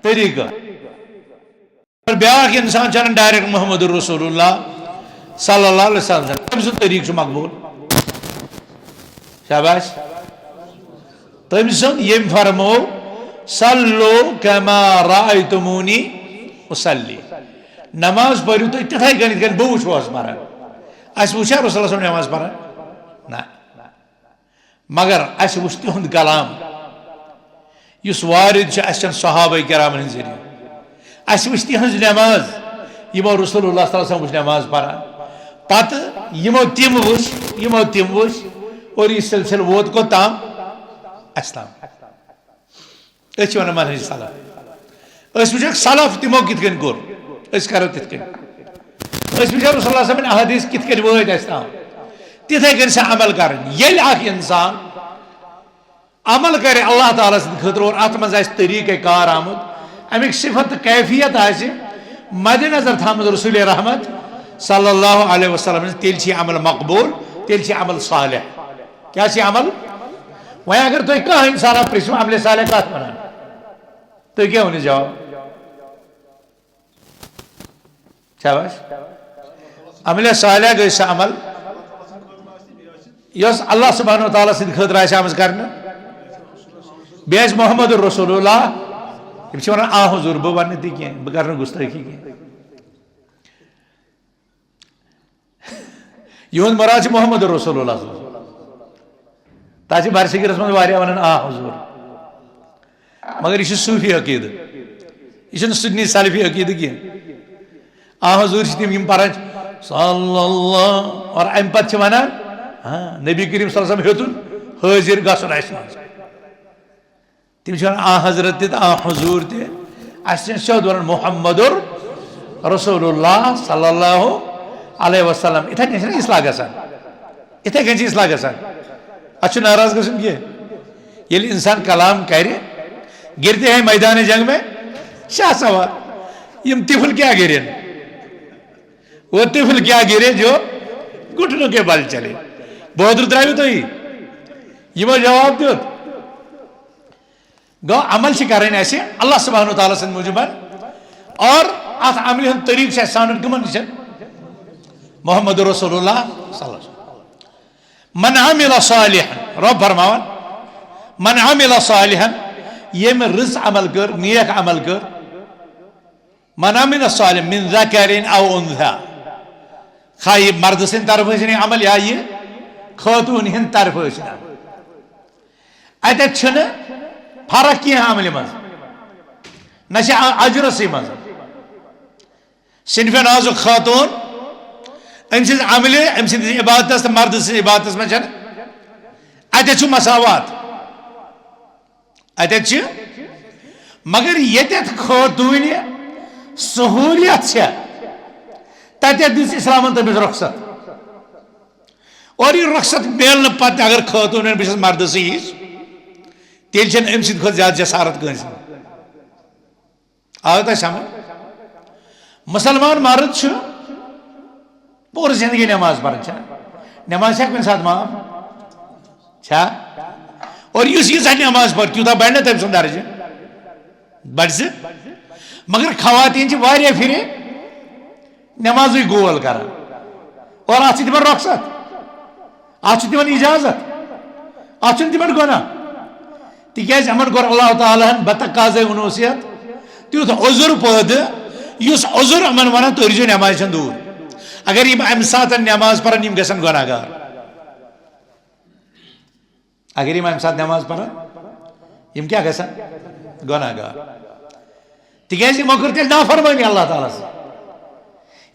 طریقہٕ۔ اور بیٛاکھ انسان چھُ انان ڈائریکٹ محمد رسول اللہ صلی اللہ علیہ وسلم۔ تٔمۍ سُنٛد طریقہٕ چھُ مقبول۔ شاباش۔ تٔمۍ سُنٛد ییٚمۍ فرمو، "صلوا کما رأیتمونی اصلی"۔ نماز پٔرِو تُہۍ تِتھَے کٔنۍ، یِتھ کٔنۍ بہٕ وٕچھوس پران۔ اَسہِ وٕچھا رسول اللہ صلی اللہ علیہ وسلم نماز پران؟ نہ۔ مگر اَسہِ وٕچھ تِہُنٛد کلام، یُس وارد چھُ اَسہِ چٮ۪ن صحابہ کرامن ہٕنٛدِ ذٔریعہٕ۔ اَسہِ وٕچھ تِہٕنٛز نماز، یِمو رسول اللہ صلی اللہ علیہ وسلم وٕچھ نماز پران۔ پتہٕ یِمو تِم وٕچھ، یِمو تِم وٕچھ، اور یہِ سلسلہٕ ووت کوٚت تام؟ اَسہِ تام۔ أسۍ چھِ وَنان منہج سلف۔ أسۍ وٕچھو سلف تِمو کِتھ کٔنۍ کوٚر، أسۍ کرو تِتھ کٔنۍ۔ أسۍ وٕچھو رسول اللہ صلی اللہ علیہ وسلم احادیث کِتھ کٔنۍ وٲتۍ اَسہِ تام، تِتھَے کٔنۍ چھِ عمل کرٕنۍ۔ ییٚلہِ اکھ انسان عمل کرِ اللہ تعالیٰ سٕنٛدِ خٲطرٕ اور اتھ منٛز آسہِ طریٖقے کار آمُت، امیُک صفت تہٕ کیفیت آسہِ مد نظر تھٲومٕژ رسول رحمت صلی اللہ علیہ وسلم ہٕنٛز، تیٚلہِ چھِ یہِ عمل مقبول، تیٚلہِ چھِ عمل صالح۔ کیٛاہ چھِ عمل؟ وۄنۍ اگر تُہۍ کانٛہہ انسانا پرٛژھِو، عملِ صالح کتھ ونان؟ تُہۍ کیٛاہ ؤنِو جواب؟ شاباش۔ عملِ صالح گٔے سۄ عمل یۄس اللہ سبحانہ و تعالیٰ سٕنٛدِ خٲطرٕ آسہِ آمٕژ کرنہٕ، بیٚیہِ آسہِ محمد رسول اللہ تِم چھِ وَنان، "آ حضور، بہٕ وَنہٕ نہٕ تہِ کینٛہہ، بہٕ کَرٕ نہٕ گُستٲخی کینٛہہ۔" یِہُنٛد مُراد چھُ محمد رسول اللہ صلی اللہ علیہ وسلم۔ تَتھ چھِ برصغیٖرَس منٛز واریاہ وَنان، "آ حضور۔" مگر یہِ چھُ صوٗفی عقیٖدٕ، یہِ چھُنہٕ سُنی سلفی عقیٖدٕ کینٛہہ۔ آ حضور چھِ تِم، یِم پَران چھِ صلی اللہ، اور اَمہِ پَتہٕ چھِ وَنان، ہاں، نبی کریم صلی اللہ علیہ وسلم ہیوٚتُن حٲضِر گژھُن اَسہِ منٛز۔ تِم چھِ وَنان، "آ حضرت" تہِ تہٕ "آ حضور" تہِ۔ اَسہِ چھِ سیوٚد وَنان، "محمد رسول اللہ صلی اللہ علیہ وسلم۔" یِتھَے کٔنۍ چھِنہ اصلاح گژھان؟ یِتھَے کٔنۍ چھِ اصلاح گژھان۔ اَتھ چھُ ناراض گژھُن کینٛہہ۔ ییٚلہِ اِنسان کلام کَرِ، گرتے ہیں میدان جنگ میں شاہ سوار، یِم طفل کیا گرن؟ وہ طفل کیا گرے جو گھٹنوں کے بل چلے؟ بہادر ترٛٲوِو تُہی؟ یِمو جواب دیُت۔ گوٚو، عمل چھِ کرٕنۍ اَسہِ اللہ سبحانہ و تعالیٰ سٕنٛدِ موٗجوٗبَن، اور اَتھ عملہِ ہُنٛد طریٖقہٕ چھُ اَسہِ ژھانٛڈُن کٕمَن نِش؟ محمد رسول اللہ صلی اللہ علیہ وسلم۔ من عمل صالحا، رب فرماوان، من عمل صالحا، ییٚمۍ رٕژ عمل کٔر، نیک عمل کٔر، من عمل صالحا من ذکر او انثی، خواہ یہِ مردٕ سٕنٛدِ طرفہٕ ٲسِن یہِ عمل یا یہِ خاتوٗن ہٕنٛدِ طرفہٕ ٲسِن عمل۔ اَتٮ۪تھ چھُنہٕ فرق کینٛہہ عملہِ منٛز، نہ چھِ اَ-، اجرَسٕے منٛز۔ صنفِ نازُک خاتوٗن، أمۍ سٕنٛز عملہِ، أمۍ سٕنٛدِس عبادتَس تہٕ مردٕ سٕنٛدِس عبادتَس منٛز چھَنہٕ، اَتٮ۪تھ چھُ مساوات۔ اَتٮ۪تھ چھِ، مگر ییٚتٮ۪تھ خاتوٗنہِ سہوٗلیت چھےٚ، تَتٮ۪تھ دِژ اِسلامَن تٔمِس رۄخصت۔ اور یہِ رۄخصت میلنہٕ پَتہٕ تہِ اگر خاتوٗن وَنہِ، "بہٕ چھَس مردَسٕے ہِش"، تیٚلہِ چھَنہٕ أمۍ سٕنٛدِ کھۄتہٕ زیادٕ جسارت کٲنٛسہِ منٛز۔ آو تۄہہِ سمجھ؟ مُسلمان مرد چھُ پوٗرٕ زندگی نماز پران، چھا؟ نماز چھا کُنہِ ساتہٕ معاف؟ چھا؟ اور یُس ییٖژاہ نماز پرِ، تیوٗتاہ بڑِ نہ تٔمۍ سُنٛد درجہٕ؟ بڑِ سُہ؟ مگر خواتین چھِ واریاہ پھِرِ نمازٕے گول کران۔ اور اتھ چھِ تِمن رۄخصت، اتھ چھِ تِمن اجازت، اتھ چھُنہٕ تِمن گۄناہ۔ تِکیازِ یِمن کوٚر اللہ تعالیٰ ہن بتقاضے انوسیت تیُتھ عذر پٲدٕ، یُس عذر یِمن ونان، "تُہۍ روٗزِو نمازِ نِش دوٗر۔" اگر یِم امہِ ساتہٕ نماز پرن، یِم گژھن گۄناہ گار۔ اگر یِم امہِ ساتہٕ نماز پرن، یِم کیٛاہ گژھن؟ گۄناہ گار۔ تِکیازِ یِمو کٔر تیٚلہِ نافرمٲنی اللہ تعالیٰ سٕنٛز۔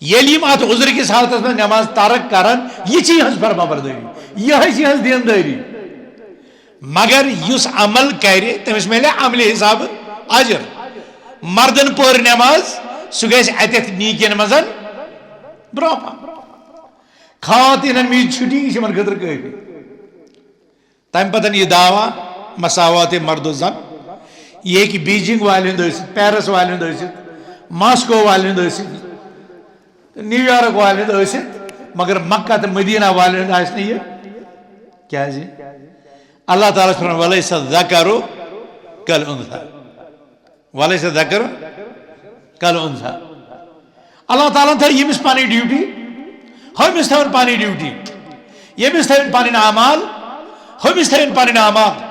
ییٚلہِ یِم اتھ عذر کِس حالتس منٛز نماز ترک کرن، یہِ چھِ یِہنٛز فرما بردٲری، یِہے چھِ یِہنٛز دیندٲری۔ مگر یُس عمل کرِ، تٔمِس میلہِ عملہِ حسابہٕ اجر۔ مردن پٔر نماز، سُہ گژھِ اتٮ۪تھ نیکین منٛز برونٛہہ پہن۔ خواتینن میج چھُٹی، یہِ چھِ یِمن خٲطرٕ کٲفی۔ تَمہِ پَتہٕ یہِ دعویٰ مساوات مرد و زن، یہِ ہیٚکہِ بیجنگ والہِ ہُنٛد ٲسِتھ، پیرس والہِ ہُنٛد ٲسِتھ، ماسکو والہِ ہُنٛد ٲسِتھ، نیو یارک والہِ ہُنٛد ٲسِتھ، مگر مکہ تہٕ مدینہ والہِ ہُنٛد آسہِ نہٕ یہِ۔ کیٛازِ؟ اللہ تعالیٰ چھُ فرماوان، "ولیس الذکر کالانثی۔" ولیس الذکر کالانثی۔ اللہ تعالیٰ ہن تھٲو ییٚمِس پنٕنۍ ڈیوٹی، ہُمِس تھٲوٕن پنٕنۍ ڈیوٹی۔ ییٚمِس تھٲوٕن پنٕنۍ اعمال، ہُمِس تھٲوٕن پنٕنۍ اعمال۔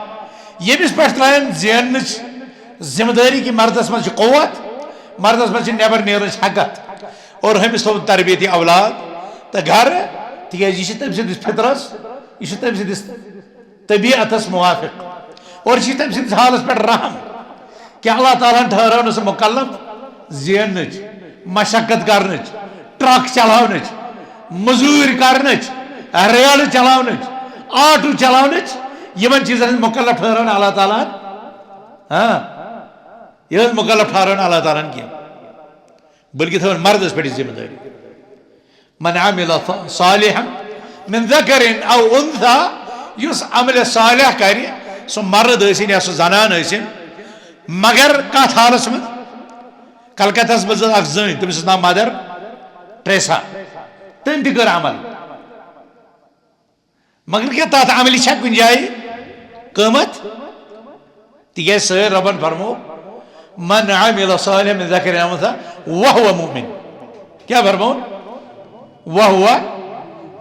ییٚمِس پٮ۪ٹھ ترٛٲوٕن زیننٕچ ذمہٕ دٲری کہِ مردس منٛز چھِ قوت، مردس منٛز چھِ نٮ۪بر نیرنٕچ ہٮ۪کتھ، اور ہُمِس تھٲوٕن تربیتی اولاد تہٕ گرٕ، تِکیازِ یہِ چھِ تٔمۍ سٕنٛدِس فطرس، یہِ چھِ تٔمۍ سٕنٛدِس طبیعتس موافق۔ اور چھِ تٔمۍ سٕنٛدِس حالس پٮ۪ٹھ رحم کہِ اللہ تعالیٰ ہن ٹھہرٲو نہٕ سُہ مُکلف زیننٕچ، مشقت کرنٕچ، ٹرک چلاونٕچ، مٔزوٗرۍ کرنٕچ، ریلہٕ چلاونٕچ، آٹوٗ چلاونٕچ، یِمن چیٖزن ہٕنٛز مُکلف ٹھہرٲو نہٕ اللہ تعالیٰ ہن۔ ہاں، یہِ ہٕنٛز مُکلف ٹھہرٲو نہٕ اللہ تعالیٰ ہن کینٛہہ۔ بلکہ تھٲوٕن مردس پٮ۪ٹھ یہِ ذمہٕ دٲری۔ من عمل صالحا من ذکر او انثی، یُس عمل صالح کرِ، سُہ مرد ٲسِن یا سُہ زنان ٲسِن، مگر کتھ حالس منٛز؟ کلکتہس منٛز ٲس اکھ زٔنۍ، تٔمِس اوس ناو مدر ٹریسا، تٔمۍ تہِ کٔر عمل۔ مگر کیٛاہ تَتھ عملہِ چھا کُنہِ جایہِ قۭمتھ؟ تِکیٛازِ سٲنۍ رۄبن فرموو، "من عمل صالحا من ذکر او انثی وہو مؤمن۔" کیٛاہ فرمووُن؟ "وہو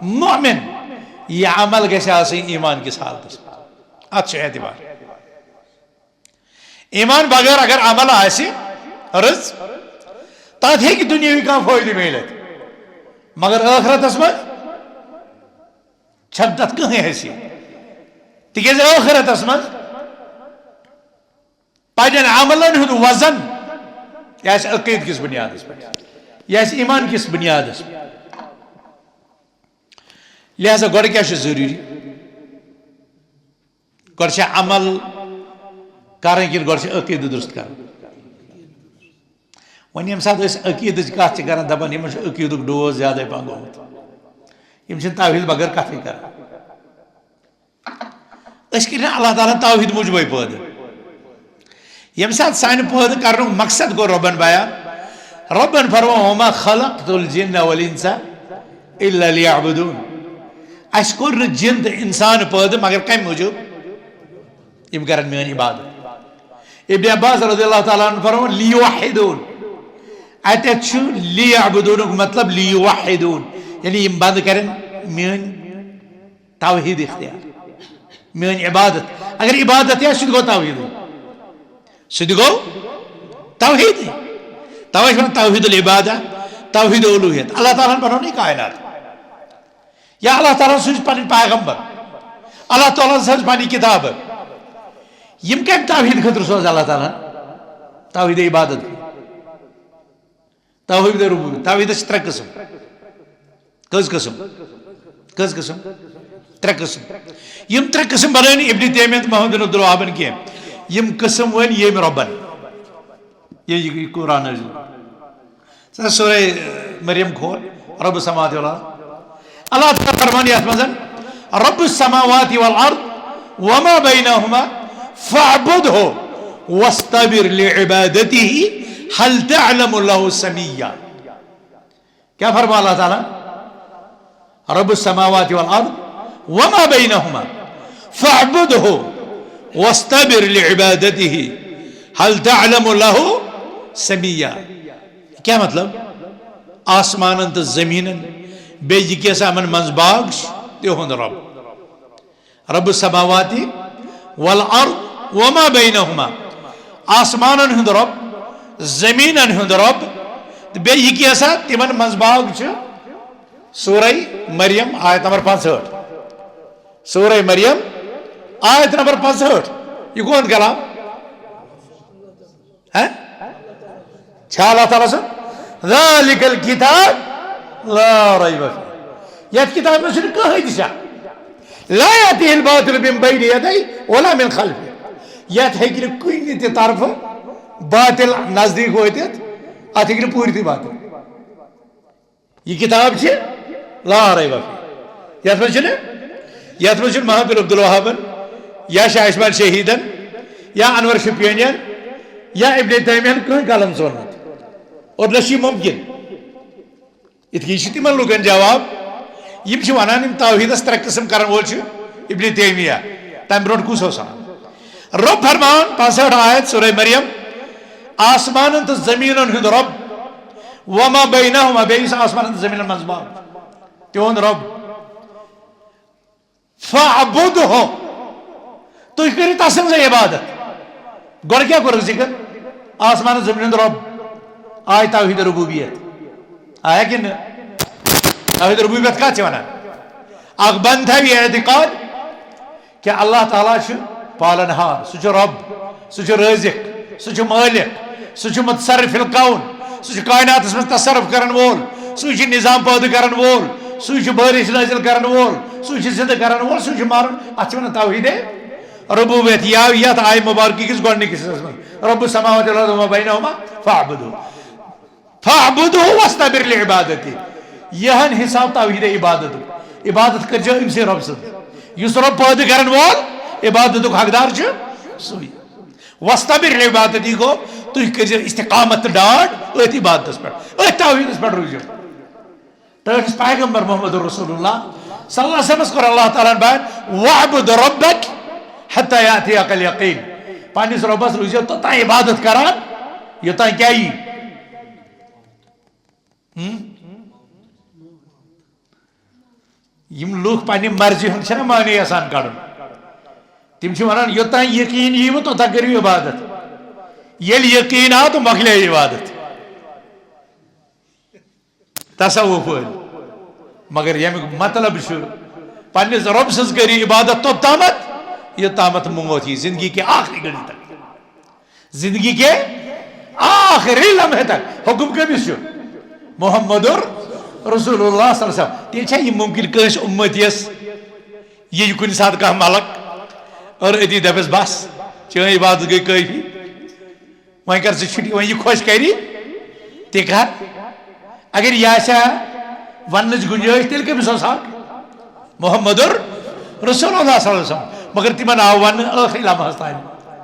مؤمن۔" یہِ عمل گژھِ آسٕنۍ ایمان کِس حالتس منٛز۔ اتھ چھُ اعتبار۔ ایمان بغٲر اگر عمل آسہِ رٕژ، تتھ ہیٚکہِ دُنیاوی کانٛہہ فٲیدٕ میٖلِتھ، مگر ٲخرتس منٛز چھنہٕ تتھ کٕہٕنۍ حیثیت۔ تِکیازِ ٲخرتس منٛز پننٮ۪ن عملن ہُنٛد وزن یہِ آسہِ عقیدٕ کِس بُنیادس پٮ۪ٹھ، یہِ آسہِ ایمان کِس بُنیادس پٮ۪ٹھ۔ لہذا گۄڈٕ کیٛاہ چھُ ضروٗری؟ گۄڈٕ چھا عمل کرٕنۍ کِنہٕ گۄڈٕ چھُ عقیدٕ درست کرُن؟ وۄنۍ ییٚمہِ ساتہٕ أسۍ عقیدٕچ کتھ چھِ کران، دپان، یِمن چھُ عقیدُک ڈوز زیادَے پہن گوٚمُت، یِم چھِنہٕ توحیٖد بغٲر کتھٕے کران۔ أسۍ کٔرِنۍ اللہ تعالیٰ ہن توحیٖد موٗجوٗبٕے پٲدٕ۔ ییٚمہِ ساتہٕ سانہِ پٲدٕ کرنُک مقصد گوٚو رۄبن بیان، رۄبن فرموو، "وما خلقت الجن والانس الا ليعبدون"۔ اسہِ کوٚر نہٕ جِن تہٕ انسان پٲدٕ مگر کمہِ موٗجوٗب؟ یِم کرن میٲنۍ عبادت۔ ابن عباس رضی اللہ تعالیٰ عنہ فرموو، "لیوحدون"۔ اتٮ۪تھ چھُ لیعبدونُک مطلب لیوحدون، یعنی یِم بنٛد کرن میٲنۍ توحیٖد اختیار، میٲنۍ عبادت۔ اگر عبادت آسہِ، سُہ تہِ گوٚو توحیٖدٕے۔ سُہ تہِ گوٚو توحیٖدٕے۔ توے چھِ وَنان توحیٖد العبادہ، توحیٖد الوٗہیت۔ اللہ تعالیٰ ہن بنوو نہٕ یہِ کائنات۔ یا اللہ تعالیٰ ہن سوٗز پنٕنۍ پیغمبر، اللہ تعالیٰ ہن سوٗز پنٕنۍ کِتابہٕ۔ یِم کَمہِ توحیٖد خٲطرٕ سوز اللہ تعالیٰ ہن؟ توحیٖد عبادت۔ توحیٖد ربوبیت، توحیٖدس چھِ ترٛےٚ قٕسم۔ کٔژ قٕسم؟ کٔژ قٕسم؟ ترٛےٚ قٕسم۔ یِم ترٛےٚ قٕسم بنٲے نہٕ ابن تیمیہ تہٕ محمد بن عبدالوہابن کینٛہہ۔ یِم قٕسم ؤنۍ ییٚمۍ رۄبن۔ یہِ، یہِ، یہِ قرآن نٲزِل۔ سورہ مریم کھول، رب السماوات والارض۔ اللہ تعالیٰ فرمان یتھ منٛز، "رب السماوات والارض وما بينهما فاعبده واصطبر لعبادته هل تعلم له سميا۔" کیا فرما اللہ تعالیٰ؟ "رب السماوات والارض وما بينهما فاعبده واصطبر لعبادته هل تعلم له سميا۔" کیا مطلب؟ آسمانن تہٕ زمینن، بیٚیہِ یہِ کیٛاہ سا یِمن منٛز باغ چھُ، تِہُنٛد رب۔ رب السماوات والارض وما بينهما، آسمانن ہُنٛد رب، زمینن ہُنٛد رب، تہٕ بیٚیہِ یہِ کیٛاہ سا تِمن منٛز باغ چھُ۔ سورہ مریم، آیت نمبر پانٛژہٲٹھ۔ سورہ مریم، آیت نمبر پانٛژہٲٹھ۔ یہِ کون کلام؟ ہہ؟ چھا اللہ تعالیٰ سُنٛد؟ "ذلك الكتاب لا ريب فيه۔" یتھ کتابہِ منٛز چھُنہٕ کٕہٕنۍ تہِ شک۔ "لا يأتيه الباطل من بين يديه ولا من خلفه۔" یتھ ہیٚکہِ نہٕ کُنہِ تہِ طرفہٕ باطل نزدیٖک وٲتِتھ، اتھ ہیٚکہِ نہٕ پوٗرٕ تہِ باطل۔ یہِ کتاب چھِ لا ریب فیہ۔ یتھ منٛز چھُنہٕ، یتھ منٛز چھُنہٕ محمد بن عبدالوہابن یا شاہ عثمان شہیدن یا انور شپینین یا ابن تیمیہن کٕہٕنۍ قلم ژوٗرمُت۔ اور نہ چھُ یہِ ممکن۔ یِتھ کٔنۍ چھُ تِمن لوٗکن جواب، یِم چھِ ونان، یِم توحیدس ترٛےٚ قٕسم کرن وول چھُ ابن تیمیہ۔ تمہِ برونٛٹھ کُس اوس ونان؟ رۄب فرمان، پانٛژہٲٹھ آیت سورہ مریم، آسمانن تہٕ زمینن ہُنٛد رۄب، وما بینہما، بیٚیہِ یُس آسمانن تہٕ زمینن منٛز باو، تِہُنٛد رۄب۔ فاعبدہ، تُہۍ کٔرِو تسٕنٛزٕے عبادت۔ گۄڈٕ کیٛاہ کوٚرُکھ ذکر؟ آسمانن زمینن ہُنٛد رۄب، آے توحید ربوبیت، آیا کِنہٕ نہٕ؟ توحید ربوبیت کتھ چھِ ونان؟ اکھ بنٛد تھاوِ یہِ اعتقاد، کہ اللہ تعالیٰ چھُ پالن ہار، سُہ چھُ رب، سُہ چھُ رٲزق، سُہ چھُ مٲلک، سُہ چھُ متصرف الکون، سُہ چھُ کائناتس منٛز تصرف کرن وول، سُے چھُ نظام پٲدٕ کرن وول، سُے چھُ بارش نٲزِل کرن وول، سُے چھُ زندٕ کرن وول، سُے چھُ مارن۔ اتھ چھِ ونان توحید ربوبیت۔ یا یتھ آیہِ مبارکہ کِس گۄڈٕنِکِس حصس منٛز، رب السماوات والارض وما بینہما فاعبدہ۔ فاعبدہ واصطبر لعبادتہ۔ یہن حساب توحید عبادت۔ عبادت کٔرزیو أمسٕے رۄب سٕنٛز۔ یُس رۄب پٲدٕ کرن وول، عبادتُک حقدار چھُ سُے۔ واصطبر لعبادتہ گوٚو، تُہۍ کٔرزیو استقامت تہٕ ڈاڈ أتھۍ عبادتس پٮ۪ٹھ، أتھۍ توحیدس پٮ۪ٹھ روٗزِو۔ تہٕ أسۍ پیغمبر محمد رسول اللہ صلی اللہ علیہ وسلمس کوٚر اللہ تعالیٰ ہن بیان، "واعبد ربک حتی یاتیک الیقین"۔ پننِس رۄبس روٗزِو توٚتام عبادت کران، یوٚتام کیٛاہ یی؟ ہم؟ یِم لوٗکھ پننہِ مرضی ہُنٛد چھِنہ معنی یژھان کڑُن، تِم چھِ ونان، یوٚتام یقین یی وٕ، توٚتام کٔرِو عبادت۔ ییٚلہِ یقین آو تہٕ مۄکلے عبادت۔ تصوف وٲلۍ۔ مگر ییٚمیُک مطلب چھُ، پننِس رۄب سٕنٛز کٔرِو عبادت توٚت تامتھ، یوٚت تامتھ موت یی، زندگی کے آخری گھڑی تک۔ زندگی کے آخری لمحے تک۔ حکم کٔمِس چھُ؟ محمد رسول اللہ صلی اللہ علیہ وسلم۔ تیٚلہِ چھا یہِ مُمکِن کٲنٛسہِ اُمتی یَس یہِ کُنہِ ساتہٕ کانٛہہ ملک اور أتی دَپٮ۪س، "بس، چٲنۍ عبادت گٔے کٲفی"؟ وۄنۍ کر ژٕ چھُٹی، وۄنۍ یہِ خۄش کری، تہِ کر۔ اگر یہِ آسہِ ہا وننٕچ گُنجٲیِش، تیٚلہِ کٔمِس اوس حق؟ محمد رسول اللہ صلی اللہ علیہ وسلم۔ مگر تِمن آو وننہٕ ٲخری لمحس تام،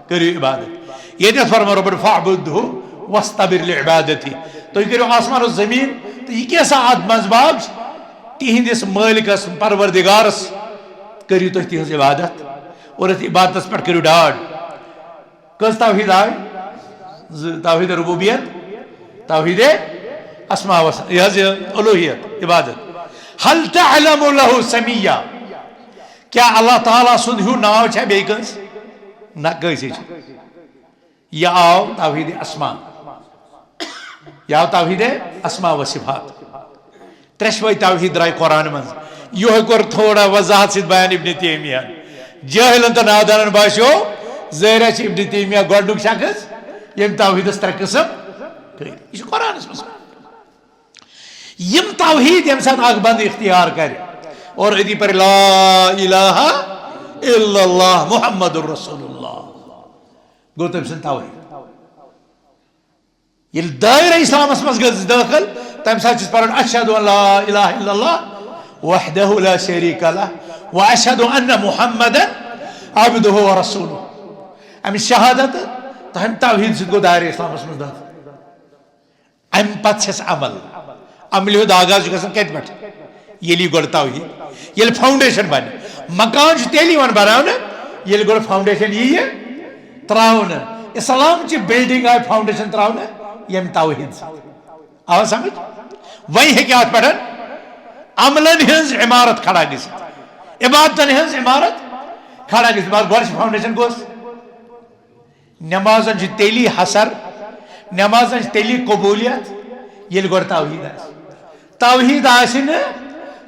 کٔرِو عبادت۔ ییٚتٮ۪تھ فرمو رۄبن، "فاعبدہ واصطبر لعبادتہ"۔ تُہۍ کٔرِو آسمان و زمیٖن تہٕ یہِ کیٛاہ سا اتھ منٛز باگ چھِ؟ تِہنٛدِس مٲلکس، پروردگارس کٔرِو تُہۍ تِہنٛز عبادت اور اتھ عبادتس پٮ۪ٹھ کٔرِو ڈاڈ۔ کٔژ توحید آے؟ زٕ، توحید ربوبیت، توحید اسماء و ص-، یہِ حظ یہِ الوہیت، عبادت۔ هل تعلم له سمیا؟ کیٛاہ اللہ تعالیٰ سُنٛد ہیوٗ ناو چھا بیٚیہِ کٲنٛسہِ؟ نہ، کٲنٛسے چھُ۔ یہِ آو توحید اسماء، یہِ آو توحید اسماء و صفات۔ ترٛیشوے توحید درٛاے قرآن منٛز۔ یِہوے کوٚر تھوڑا وضاحت سۭتۍ بیان ابن تیمیہ۔ جٲہلن تہٕ نادانن باسیو، ظٲہرہ چھِ ابن تیمیہ گۄڈنیُک شخص، ییٚمۍ توحیدس ترٛےٚ قٕسم کٔرۍ۔ یہِ چھُ قرآنس منٛز۔ یِم توحید ییٚمہِ ساتہٕ اکھ بندٕ اختیار کرِ اور أتی پرِ لا الہ الا اللہ محمد رسول اللہ، گوٚو تٔمۍ سُنٛد توحید۔ ییٚلہِ دٲیرٕ اسلامس منٛز گٔژھ دٲخل، تمہِ ساتہٕ چھُس پران، "اشہد ان لا الہ الا اللہ وحدہ لا شریک لہ و اشہد ان محمدا عبدہ و رسولہ۔" امہِ شہادت تہٕ امہِ توحید سۭتۍ گوٚو دٲیرٕ اسلامس منٛز دٲخل۔ امہِ پتہٕ چھس عمل۔ عملہِ ہُنٛد آغاز چھُ گژھان کتہِ پٮ۪ٹھ؟ ییٚلہِ یہِ گۄڈٕ توحید، ییٚلہِ فاؤنڈیشن بنہِ۔ مکان چھُ تیٚلہِ یِوان بناونہٕ، ییٚلہِ گۄڈٕ فاؤنڈیشن ییہِ تراونہٕ۔ اسلام چہِ بلڈنگ آیہِ فاؤنڈیشن تراونہٕ ییٚمہِ توحید سۭتۍ۔ آو سمجھ؟ وۄنۍ ہیٚکہِ اتھ پٮ۪ٹھ عملن ہٕنٛز عمارت کھڑا گٔژھِتھ، عبادتن ہٕنٛز عمارت کھڑا گٔژھِتھ۔ مگر گۄڈٕ چھِ فاؤنڈیشن کۄس؟ نمازن چھِ تیٚلی حسر، نمازن چھِ تیٚلی قبولیت، ییٚلہِ گۄڈٕ توحید آسہِ۔ توحید آسہِ نہٕ،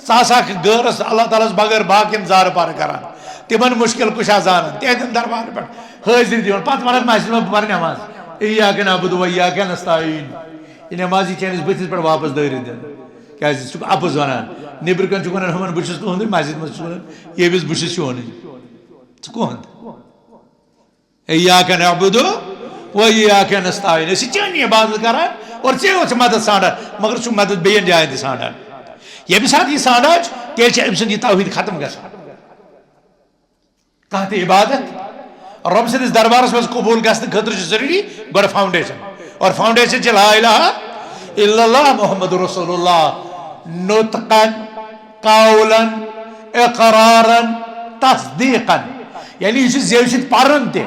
ژٕ آسکھ غٲرس، اللہ تعالیٰ ہس بغٲر باقین زارٕ پارٕ کران، تِمن مشکل کشا زانان، تِہنٛدٮ۪ن دربارن پٮ۪ٹھ حٲضری دِوان، پتہٕ ونکھ مسجد منٛز، "بہٕ پرٕ نماز، ایاک نعبد و ایاک نستعین"۔ یہِ نماز یی چٲنِس بٕتھِس پٮ۪ٹھ واپس دٲرِتھ دِنہٕ، کیازِ ژٕ چھُکھ اپُز ونان۔ نیٚبرٕ کنہِ چھُکھ ونان، "ہُمن بہٕ چھُس تُہُنٛدُے"، مسجد منٛز چھُکھ ونان، "ییٚمِس بہٕ چھُس چونُے"۔ ژٕ کُہُنٛد؟ ایاک نعبد و ایاک نستعین۔ أسۍ چھِ چٲنی عبادت کران اور ژےٚ یوت چھِ مدد ژھانڈان، مگر چھُ مدد بیٚین جاین تہِ ژھانڈان۔ ییٚمہِ ساتہٕ یہِ ژھانڈان چھُ، تیٚلہِ چھِ أمۍ سُنٛد یہِ توحید ختم گژھان۔ کانٛہہ تہِ عبادت رۄب سٕنٛدِس دربارس منٛز قبول گژھنہٕ خٲطرٕ چھُ ضروٗری گۄڈٕ فاؤنڈیشن۔ اور فاؤنڈیشن چھِ لا الہ الا اللہ محمد رسول اللہ، نطقن، قولن، اقرارن، تصدیقن۔ یعنی یہِ چھُ زیوِ سۭتۍ پرُن تہِ،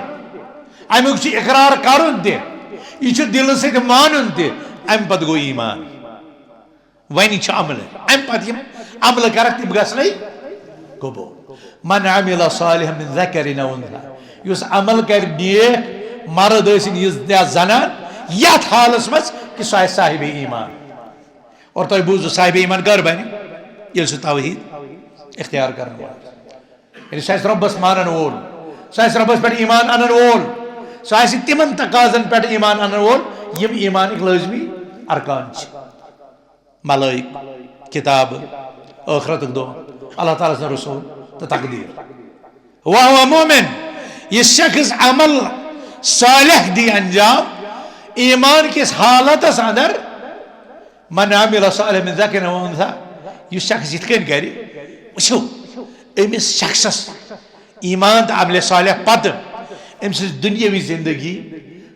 امیُک چھُ اقرار کرُن تہِ، یہِ چھُ دِلہٕ سۭتۍ مانُن تہِ، امہِ پتہٕ گوٚو ایمان۔ وۄنۍ چھُ عملہٕ، امہِ پتہٕ یِم عملہٕ کرکھ، تِم گژھنَے قبول۔ من عمل صالحا من ذکر او انثی، یُس عمل کرِ نیک، مرد ٲسِن یہِ یا زنان، یتھ حالس منٛز کہِ سُہ آسہِ صاحب ایمان۔ اور تۄہہِ بوٗزوٕ صاحب ایمان کر بنہِ؟ ییٚلہِ سُہ توحید اختیار کرن وول، ییٚلہِ سُہ آسہِ رۄبس مانن وول، سُہ آسہِ رۄبس پٮ۪ٹھ ایمان انن وول، سُہ آسہِ تِمن تقاضن پٮ۪ٹھ ایمان انن وول، یِم ایمانٕکۍ لٲزمی ارکان چھِ۔ ملائک، کتاب، ٲخرتُک دۄہ، اللہ تعالیٰ سٕنٛدۍ رسول تہٕ تقدیر۔ وہو مومن، یہِ شخص عمل صالح دی انجام ایمان کِس حالتس اندر، من عمل صالحا من ذکر او انثی، یُس شخص یِتھ کٔنۍ کرِ، وٕچھِو، أمِس شخصس ایمان تہٕ عملِ صالح پتہٕ أمۍ سٕنٛز دُنیٲوی زندگی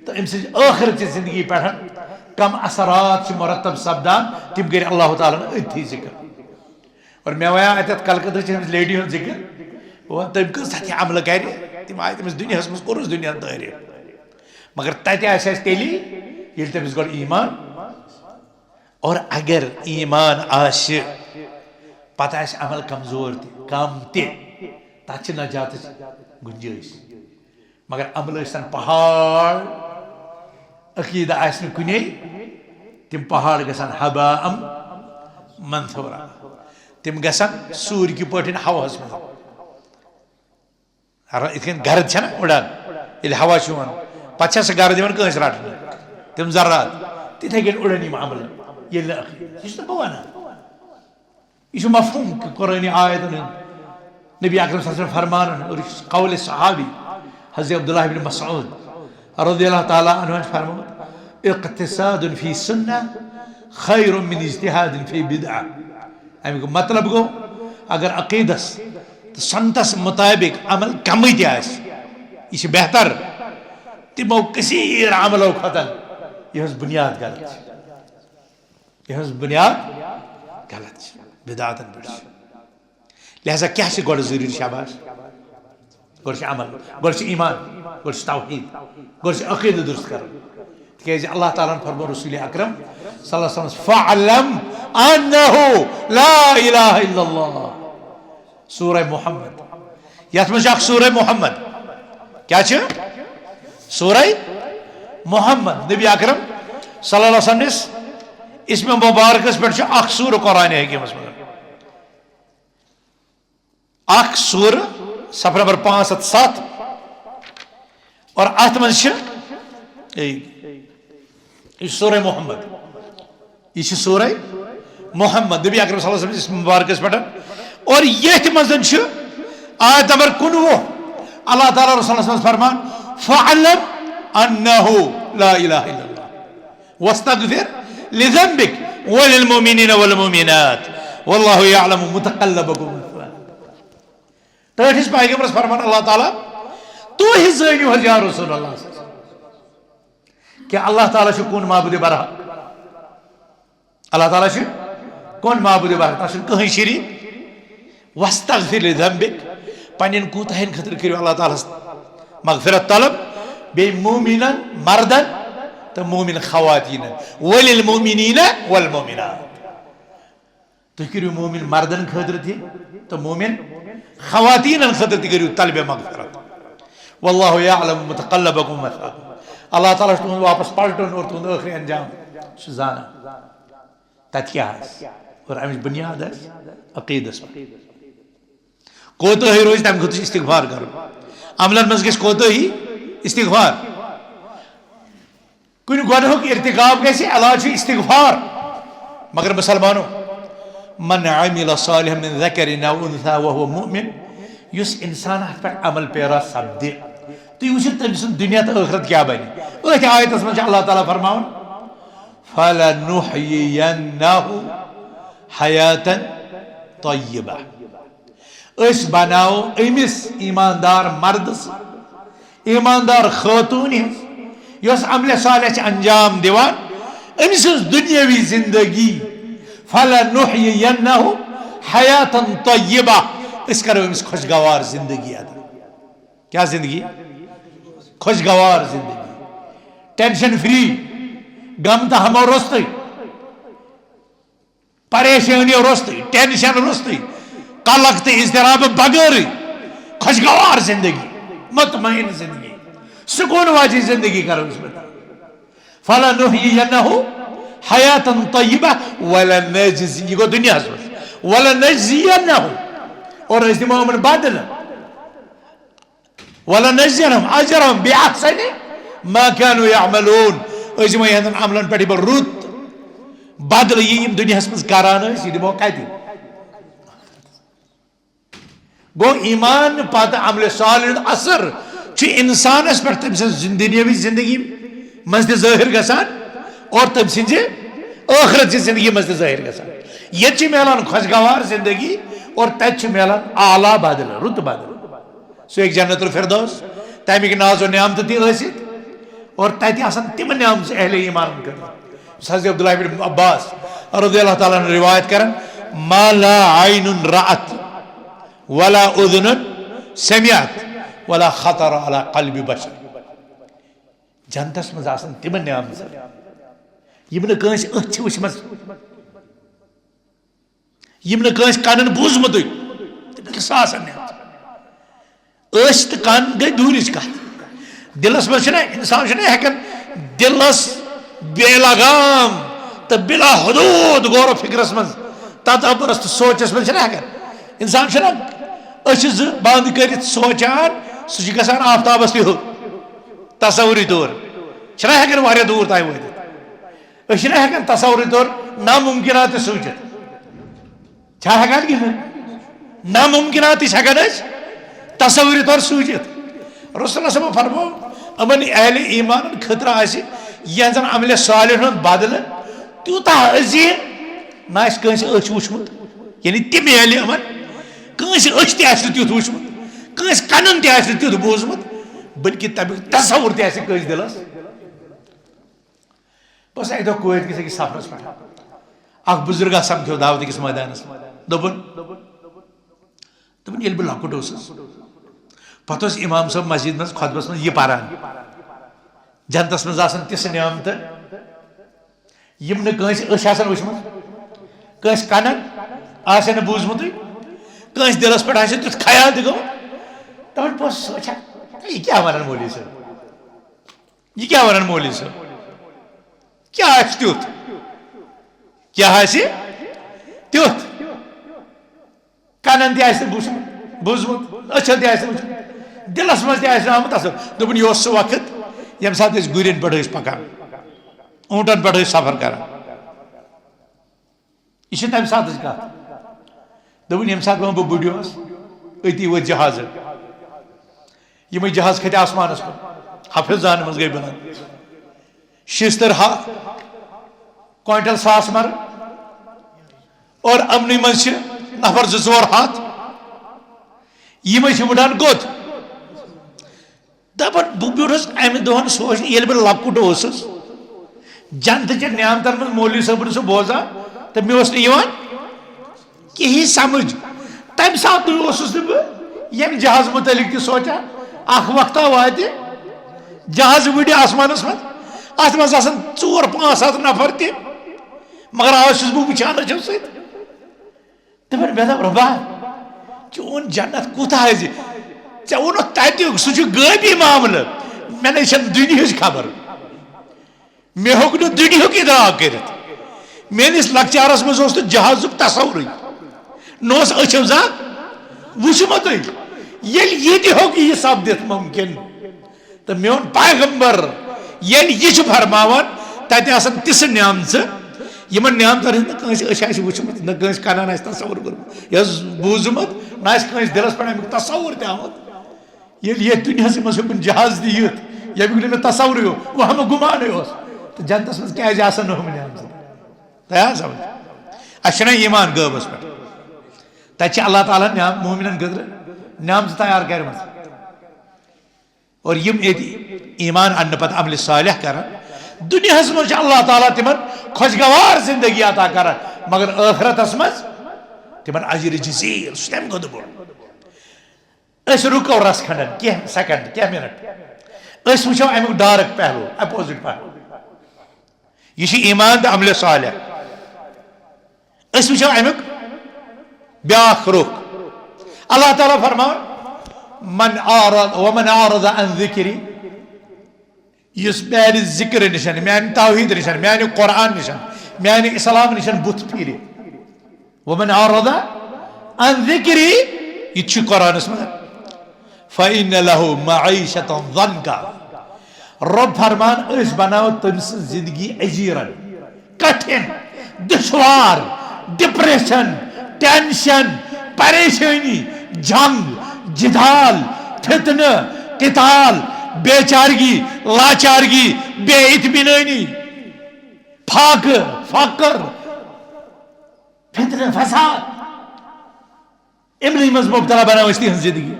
تہٕ أمۍ سٕنٛز ٲخرت چہِ زندگی پٮ۪ٹھ کم اثرات چھِ مرتب سپدان، تِم کٔرۍ اللہ تعالیٰ ہن أتھی ذکر۔ اور مےٚ وَنیٛاو اَتٮ۪تھ کلکتہ چھِ أمِس لیڈی ہُنٛد ذکر، وۄنۍ تٔمۍ کٔژ تَتہِ عملہٕ کَرِ، تِم آیہِ تٔمِس دُنیاہَس منٛز، کوٚرُس دُنیاہَن تعریٖف۔ مگر تَتہِ آسہِ اَسہِ تیٚلی، ییٚلہِ تٔمِس گۄڈٕ ایمان، اور اگر ایمان آسہِ، پتہٕ آسہِ عمل کمزور تہِ، کم تہِ، تَتھ چھِ نجاتٕچ گُنجٲیِش۔ مگر عملہٕ ٲسۍ تَن پہاڑ، عقیدٕ آسہِ نہٕ کُنے، تِم پہاڑ گژھن ہباء منثورا۔ تِم گژھن سوٗرۍ کہِ پٲٹھۍ ہوہَس منٛز۔ ہر-، یِتھ کٔنۍ گرد چھَنہ اُڑان، ییٚلہِ ہوا چھُ یِوان، پتہٕ چھا سُہ گرد یِوان کٲنٛسہِ رٹنہٕ؟ تِم ذرات، تِتھَے کٔنۍ اُڑن یِم عملہٕ۔ ییٚلہِ نہٕ عقیدٕ، یہِ چھُس نہٕ بہٕ وَنان۔ یہِ چھُ مفہوم قرآنی آیتن ہُنٛد، نبی اکرم صلی اللہ علیہ وسلم فرمانن اور یہِ چھُ قول صحابی حضرت عبداللہ ابن مسعود رضی اللہ تعالیٰ عنہ چھُ فرمومُت، "اقتصاد فی سنہ خیر من اجتہاد فی بدعہ۔" اَمیُک مطلب گوٚو، اگر عقیدس تہٕ سنتس مطابق عمل کمٕے تہِ آسہِ، یہِ چھُ بہتر تِمو کثیر عملو کھۄتہٕ یِہٕنٛز بُنیاد غلط چھِ۔ یِہٕنٛز بُنیاد غلط چھِ، بدعاتن پٮ۪ٹھ چھِ۔ لہذا کیٛاہ چھِ گۄڈٕ ضروٗری؟ شاباش، گۄڈٕ چھُ عمل، گۄڈٕ چھُ ایمان، گۄڈٕ چھُ توحید، گۄڈٕ چھُ عقیدٕ درست کرُن۔ تِکیٛازِ اللہ تعالیٰ ہن فرموو رسول اکرم صلی اللہ علیہ وسلم، "فاعلم انہ لا الہ الا اللہ۔" سورہ محمد، یتھ منٛز چھُ اکھ سورہ محمد۔ کیٛاہ چھُ؟ سورہ محمد۔ نبی اکرم صلی اللہ علیہ وسلم نِس اسم مبارکس پٮ۪ٹھ چھُ اکھ سورہ قرآن حکیمس منٛز۔ اکھ سورہ، صفحہ نمبر پانٛژھ ہتھ ستھ، اور اتھ منٛز چھِ، اے، یہِ چھُ سورہ محمد۔ یہِ چھُ سورہ محمد، نبی اکرم صلی اللہ علیہ وسلم اسم مبارکس پٮ۪ٹھ۔ اور ییٚتھۍ منٛز چھُ آیت نمبر کُنوُہ، اللہ تعالیٰ رسول صلی اللہ علیہ وسلم فرمان، "فاعلم انہ لا الہ الا اللہ واستغفر لذنبک وللمؤمنین والمؤمنات واللہ یعلم متقلبکم ومثواکم۔" ٹٲٹھِس پیغمبرس فرمان اللہ تعالیٰ، "تُہۍ زٲنِو حظ یا رسول اللہ صلی اللہ علیہ وسلم کہ اللہ تعالیٰ چھُ کُن معبود برحق۔ اللہ تعالیٰ چھُ کُن معبود برحق، تَس چھُنہٕ کٕہٕنۍ شریٖک۔ واستغفر لذنبک، پننٮ۪ن کوٗتاہن خٲطرٕ کٔرِو اللہ تعالیٰ ہس مغفرت طلب، بیٚیہِ مومنن مردن تہٕ مومن خواتیٖنن، وللمؤمنین والمؤمنات۔" تُہۍ کٔرِو مومن مردن خٲطرٕ تہِ تہٕ مومن خواتیٖنن خٲطرٕ تہِ کٔرِو طلبِ مغفرت۔ واللہ یعلم متقلبکم ومثواکم۔ اللہ تعالیٰ چھُ تُہُنٛد واپس پلٹُن اور تُہُنٛد ٲخری انجام چھُ زانان۔ تتہِ کیٛاہ آسہِ؟ اور امِچ بُنیاد آسہِ عقیدس پٮ۪ٹھ۔ کوتاہی روزِ، تمہِ خٲطرٕ چھُ استغفار کرُن۔ عملن منٛز گژھِ کوتاہی، استغفار۔ کُنہِ گۄنہُک ارتکاب گژھِ، علاج چھُ استغفار۔ مگر مسلمانو، من عمل صالحا من ذکر او انثی وهو مؤمن، یُس انسان اتھ پٮ۪ٹھ عمل پیرا سپدِ، تُہۍ وٕچھِو تٔمۍ سُنٛد دُنیا تہٕ ٲخرت کیٛاہ بنہِ۔ أتھۍ آیتس منٛز چھُ اللہ تعالیٰ فرماوان، فلنحیینہ حیاتا طیبہ۔ أسۍ بناوو أمِس ایماندار مردٕ سٕنٛز، ایماندار خاتوٗنہِ ہٕنٛز، یۄس عملِ صالح چھِ انجام دِوان، أمۍ سٕنٛز دُنیٲوی زندگی، فلنحیینہ حیاتا طیبہ، أسۍ کرو أمِس خۄشگوار زندگی عطا۔ کیٛاہ زندگی؟ خۄشگوار زندگی، ٹینشن فری، غم تہٕ ہمو روٚستُے۔ پریشٲنی روٚستُے، ٹینشن روٚستُے، قلق تہٕ اضطراب بغٲرٕے، خۄشگوار زندگی، مطمئن زندگی، سکون واجی زندگی کرو أسۍ عطا۔ فلنحیینہ حیاتا طیبہ ولنجزی، یہِ گوٚو دُنیاہس منٛز، ولنجزینہم، اور أسۍ دِمو یِمن بدلہٕ۔ ولنجزینہم اجرہم باحسن ما کانوا یعملون۔ أسۍ دِمو یِہنٛدٮ۪ن عملن پٮ۪ٹھ یِمن رُت بدلہٕ، یہِ یِم دُنیاہس منٛز کران ٲسۍ، یہِ دِمو کتہِ؟ گوٚو ایمان پتہٕ عملِ صالح ہُنٛد اثر چھُ انسانس پٮ۪ٹھ تٔمۍ سٕنٛز دُنیٲوی زندگی منٛز تہِ ظٲہر گژھان اور تٔمۍ سٕنٛزِ ٲخرت چہِ زندگی منٛز تہِ ظٲہر گژھان۔ ییٚتہِ چھِ میلان خۄشگوار زندگی اور تتہِ چھُ میلان اعلیٰ بدلہٕ، رُت بدلہٕ۔ سُہ ہیٚکہِ جنت الفردوس، تَمِکۍ ناز و نعمتہٕ تہِ ٲسِتھ، اور تَتہِ آسَن تِم نعمژٕ اہلِ ایمانَن خٲطرٕ۔ یُس حضرت عبداللہ ابن عباس رضی اللہ تعالیٰ عنہ روایت کران، "ما لا عین رأت ولا اذن سمعت ولا خطر علی قلب بشر۔" جنتَس منٛز آسَن تِم نعمژٕ، یِم نہٕ کٲنٛسہِ أچھ چھِ وٕچھمَژٕ۔ یِم نہٕ کٲنٛسہِ کَنَن بوٗزمُتٕے، تِم چھِ ساسَن نِمژٕ۔ أچھ تہٕ کَن گٔے دوٗرِچ کَتھ۔ دِلَس منٛز چھِنہ، اِنسان چھُنہ ہٮ۪کان دِلس بے لگام تہٕ بلا حدود غور و فکرس منٛز، تدبرس تہٕ سونچس منٛز چھِنہ ہٮ۪کان۔ انسان چھُنہ أچھِ زٕ بنٛد کٔرِتھ سونچان، سُہ چھُ گژھان آفتابس تہِ ہیوٚر تصوری طور۔ چھِنہ ہٮ۪کان واریاہ دوٗر تام وٲتِتھ۔ أسۍ چھِنہ ہٮ۪کان تصوری طور ناممکنات تہِ سوٗنچِتھ۔ چھا ہٮ۪کان کِنہٕ نہ؟ ناممکنات تہِ چھِ ہٮ۪کان أسۍ تصوری طور سوٗنچِتھ۔ رسول اللہ صٲبن فرموو، یِمن اہل ایمانن خٲطرٕ آسہِ یِہنٛزن عملِ صالحن ہُنٛد بدلہٕ تیوٗتاہ عظیٖم، نہ آسہِ کٲنٛسہِ أچھ وُچھمُت، یعنی تہِ میلہِ یِمن۔ کٲنٛسہِ أچھ تہِ آسہِ نہٕ تیُتھ وُچھمُت، کٲنٛسہِ کَنن تہِ آسہِ نہٕ تیُتھ بوٗزمُت، بلکہِ تَمیُک تصوُر تہِ آسہِ کٲنٛسہِ دِلس۔ بس اَکہِ دۄہ کویت کِس أکِس سفرس پٮ۪ٹھ اکھ بُزرگا سمکھیو دعوت کِس مٲدانس منٛز۔ دوٚپُن، دوٚپُن، ییٚلہِ بہٕ لۄکُٹ اوسُس، پتہٕ اوس امام صٲب مسجد منٛز خۄطبس منٛز یہِ پران، جنتس منٛز آسان تِژھٕ نعمتہٕ، یِم نہٕ کٲنٛسہِ أچھ آسن وٕچھمٕژ، کٲنٛسہِ کَنن آسہِ نہٕ بوٗزمُتٕے، کٲنٛسہِ دِلس پٮ۪ٹھ آسہِ تیُتھ خیال تہِ گوٚمُت۔ دَپان، پوٚز سونٛچا، یہِ کیٛاہ وَنان مولوی صٲب؟ یہِ کیٛاہ وَنان مولوی صٲب؟ کیٛاہ آسہِ تیُتھ؟ کیٛاہ آسہِ تیُتھ؟ کَنن تہِ آسہِ نہٕ وٕچھمُت، بوٗزمُت، أچھن تہِ آسہِ نہٕ وٕچھمُت، دِلس منٛز تہِ آسہِ نہٕ آمُت اثر۔ دوٚپُن، یہِ اوس سُہ وقت، ییٚمہِ ساتہٕ أسۍ گُرٮ۪ن پٮ۪ٹھ ٲسۍ پکان، اوٗنٹن پٮ۪ٹھ ٲسۍ سفر کران۔ یہِ چھِ تَمہِ ساتٕچ کَتھ۔ دوٚپُن، ییٚمہِ ساتہٕ وۄنۍ بہٕ بٕڈیوس، أتی ؤتھۍ جہازٕ۔ یِمے جہاز کھٔتۍ آسمانس کُن، حافظ زانہٕ منٛز گٔے بُلند۔ شیٚستٕر ہا کوینٹل ساس مر، اور امنٕے منٛز چھِ نفر زٕ ژور ہتھ، یِمے چھِ وٕڈان گوٚد۔ دَپان، بہٕ بیوٗٹھُس اَمہِ دۄہَن سونٛچنہِ، ییٚلہِ بہٕ لۄکُٹ اوسُس، جنتہٕ چٮ۪ن نعمتن منٛز مولوی صٲبُن سُہ بوزان، تہٕ مےٚ اوس نہٕ یِوان کِہیٖنۍ سمجھ۔ تَمہِ ساتہٕ اوسُس نہٕ بہٕ ییٚمہِ جہازٕ مُتعلِق تہِ سونٛچان۔ اکھ وقتا واتہِ جہازٕ وٕڈِ آسمانَس منٛز، اَتھ منٛز آسَن ژور پانٛژھ ہَتھ نفر تہِ، مگر آز چھُس بہٕ وٕچھان أچھو سۭتۍ۔ تِمن مےٚ دوٚپ، "رۄبا، چون جنت کوٗتاہ آسہِ؟ ژےٚ ووٚنُتھ تَتیُک، سُہ چھُ غٲبی معاملہٕ۔ مےٚ نے چھَنہٕ دُنیہٕچ خبر۔ مےٚ ہیوٚک نہٕ دُنیہُک اِدراک کٔرِتھ۔ میٲنِس لۄکچارس منٛز اوس نہٕ جہازُک تصورٕے۔ نہ اوس أچھو زانٛہہ وُچھمُتٕے۔ ییٚلہِ یہِ تہِ ہیوٚک یہِ سپدِتھ مُمکِن۔" تہٕ میون پیغمبر ییٚلہِ یہِ چھُ فرماوان، تَتہِ آسَن تِژھٕ نعمژٕ، یِمن نعمتن ہٕنٛز نہٕ کٲنٛسہِ أچھ آسہِ وٕچھمٕژ، نہ کٲنٛسہِ کَنن آسہِ تصور کوٚرمُت، یہِ اوس بوٗزمُت، نہ آسہِ کٲنٛسہِ دِلس پٮ۪ٹھ اَمیُک تصور تہِ آمُت۔ ییٚلہِ یَتھ دُنیاہَس منٛز ہیوٚکُن جہاز تہِ یِتھ، ییٚمیُک نہٕ مےٚ تصورٕے اوس، وہمہٕ گُمانٕے اوس، تہٕ جنتس منٛز کیٛازِ آسَن نہٕ ہُم نعمژٕ؟ تۄہہِ آ سمجھ؟ اَسہِ چھُنہ ایمان غٲبس پٮ۪ٹھ؟ تَتہِ چھِ اللہ تعالیٰ ہن نعم-، مومنن خٲطرٕ نعمژٕ تیار کَرِمَژٕ۔ اور یِم ییٚتہِ ایمان اَننہٕ پتہٕ عملِ صالح کرن، دُنیاہَس منٛز چھِ اللہ تعالیٰ تِمن خۄشگوار زندگی عطا کران، مگر ٲخرتس منٛز تِمن اجر جزیل، سُہ چھُ تَمہِ کھۄتہٕ بوٚڑ۔ أسۍ رُکو رَژھ کھنڈن، کینٛہہ سیکنڈ، کینٛہہ منٹ۔ أسۍ وٕچھو اَمیُک ڈارک پہلو، اپوزٹ پہلو۔ یہِ چھُ ایمان تہٕ عملِ صالح۔ أسۍ وٕچھو اَمیُک بیٛاکھ رُخ۔ اللہ تعالیٰ فرماوان، "من اعرض، ومن اعرض عن ذکری"، یُس میانہِ ذکر نِشن، میانہِ توحید نِشن، میانہِ قرآن نِشن، میانہِ اسلام نِشن بُتھ پھیرِ۔ "ومن اعرض عن ذکری"، یہِ تہِ چھُ قرآنس منٛز۔ "فإن له معیشة ضنکا"۔ رۄب فرمان، أسۍ بناوو تٔمۍ سٕنٛز زندگی اجیرن، کٹھن، دشوار، ڈپریشن، ٹینشن، پریشانی، جنگ، جدال، فتنہٕ، قتال، بے چارگی، لاچارگی، بے اطمینانی، فاقہٕ، فقر، فتنہٕ، فساد۔ یِمنٕے منٛز مبتلا بناوو أسۍ تِہنٛز زندگی۔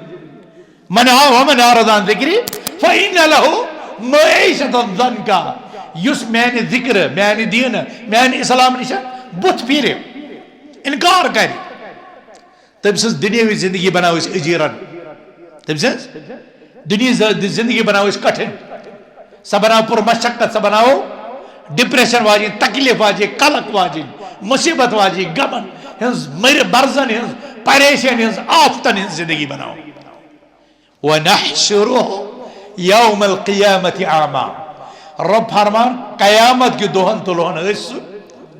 من آ-، ومن اعرض عن ذکری فإن له معیشة ضنکا۔ یُس میانہِ ذکر، میانہِ دین، میانہِ اسلام نِش بُتھ پھیرِ، انکار کرِ، تٔمۍ سٕنٛز دُنیاوی زندگی بناوو أسۍ اجیرن۔ تٔمۍ سٕنٛز دُنیا ز-، زندگی بناوو أسۍ کٹھن۔ سۄ بناوو پر مشقت، سۄ بناوو ڈپریشن واجِنۍ، تکلیف واجِنۍ، قلق واجِنۍ، مصیبت واجِنۍ، غمن ہٕنٛز، مٔرِ برزن ہٕنٛز، پریشٲنی ہٕنٛز، آفتن ہٕنٛز زندگی بناوو۔ ونحشره یوم القیامة اعمی۔ رۄب فرمان، قیامت کہِ دۄہن تُلہون أسۍ سُہ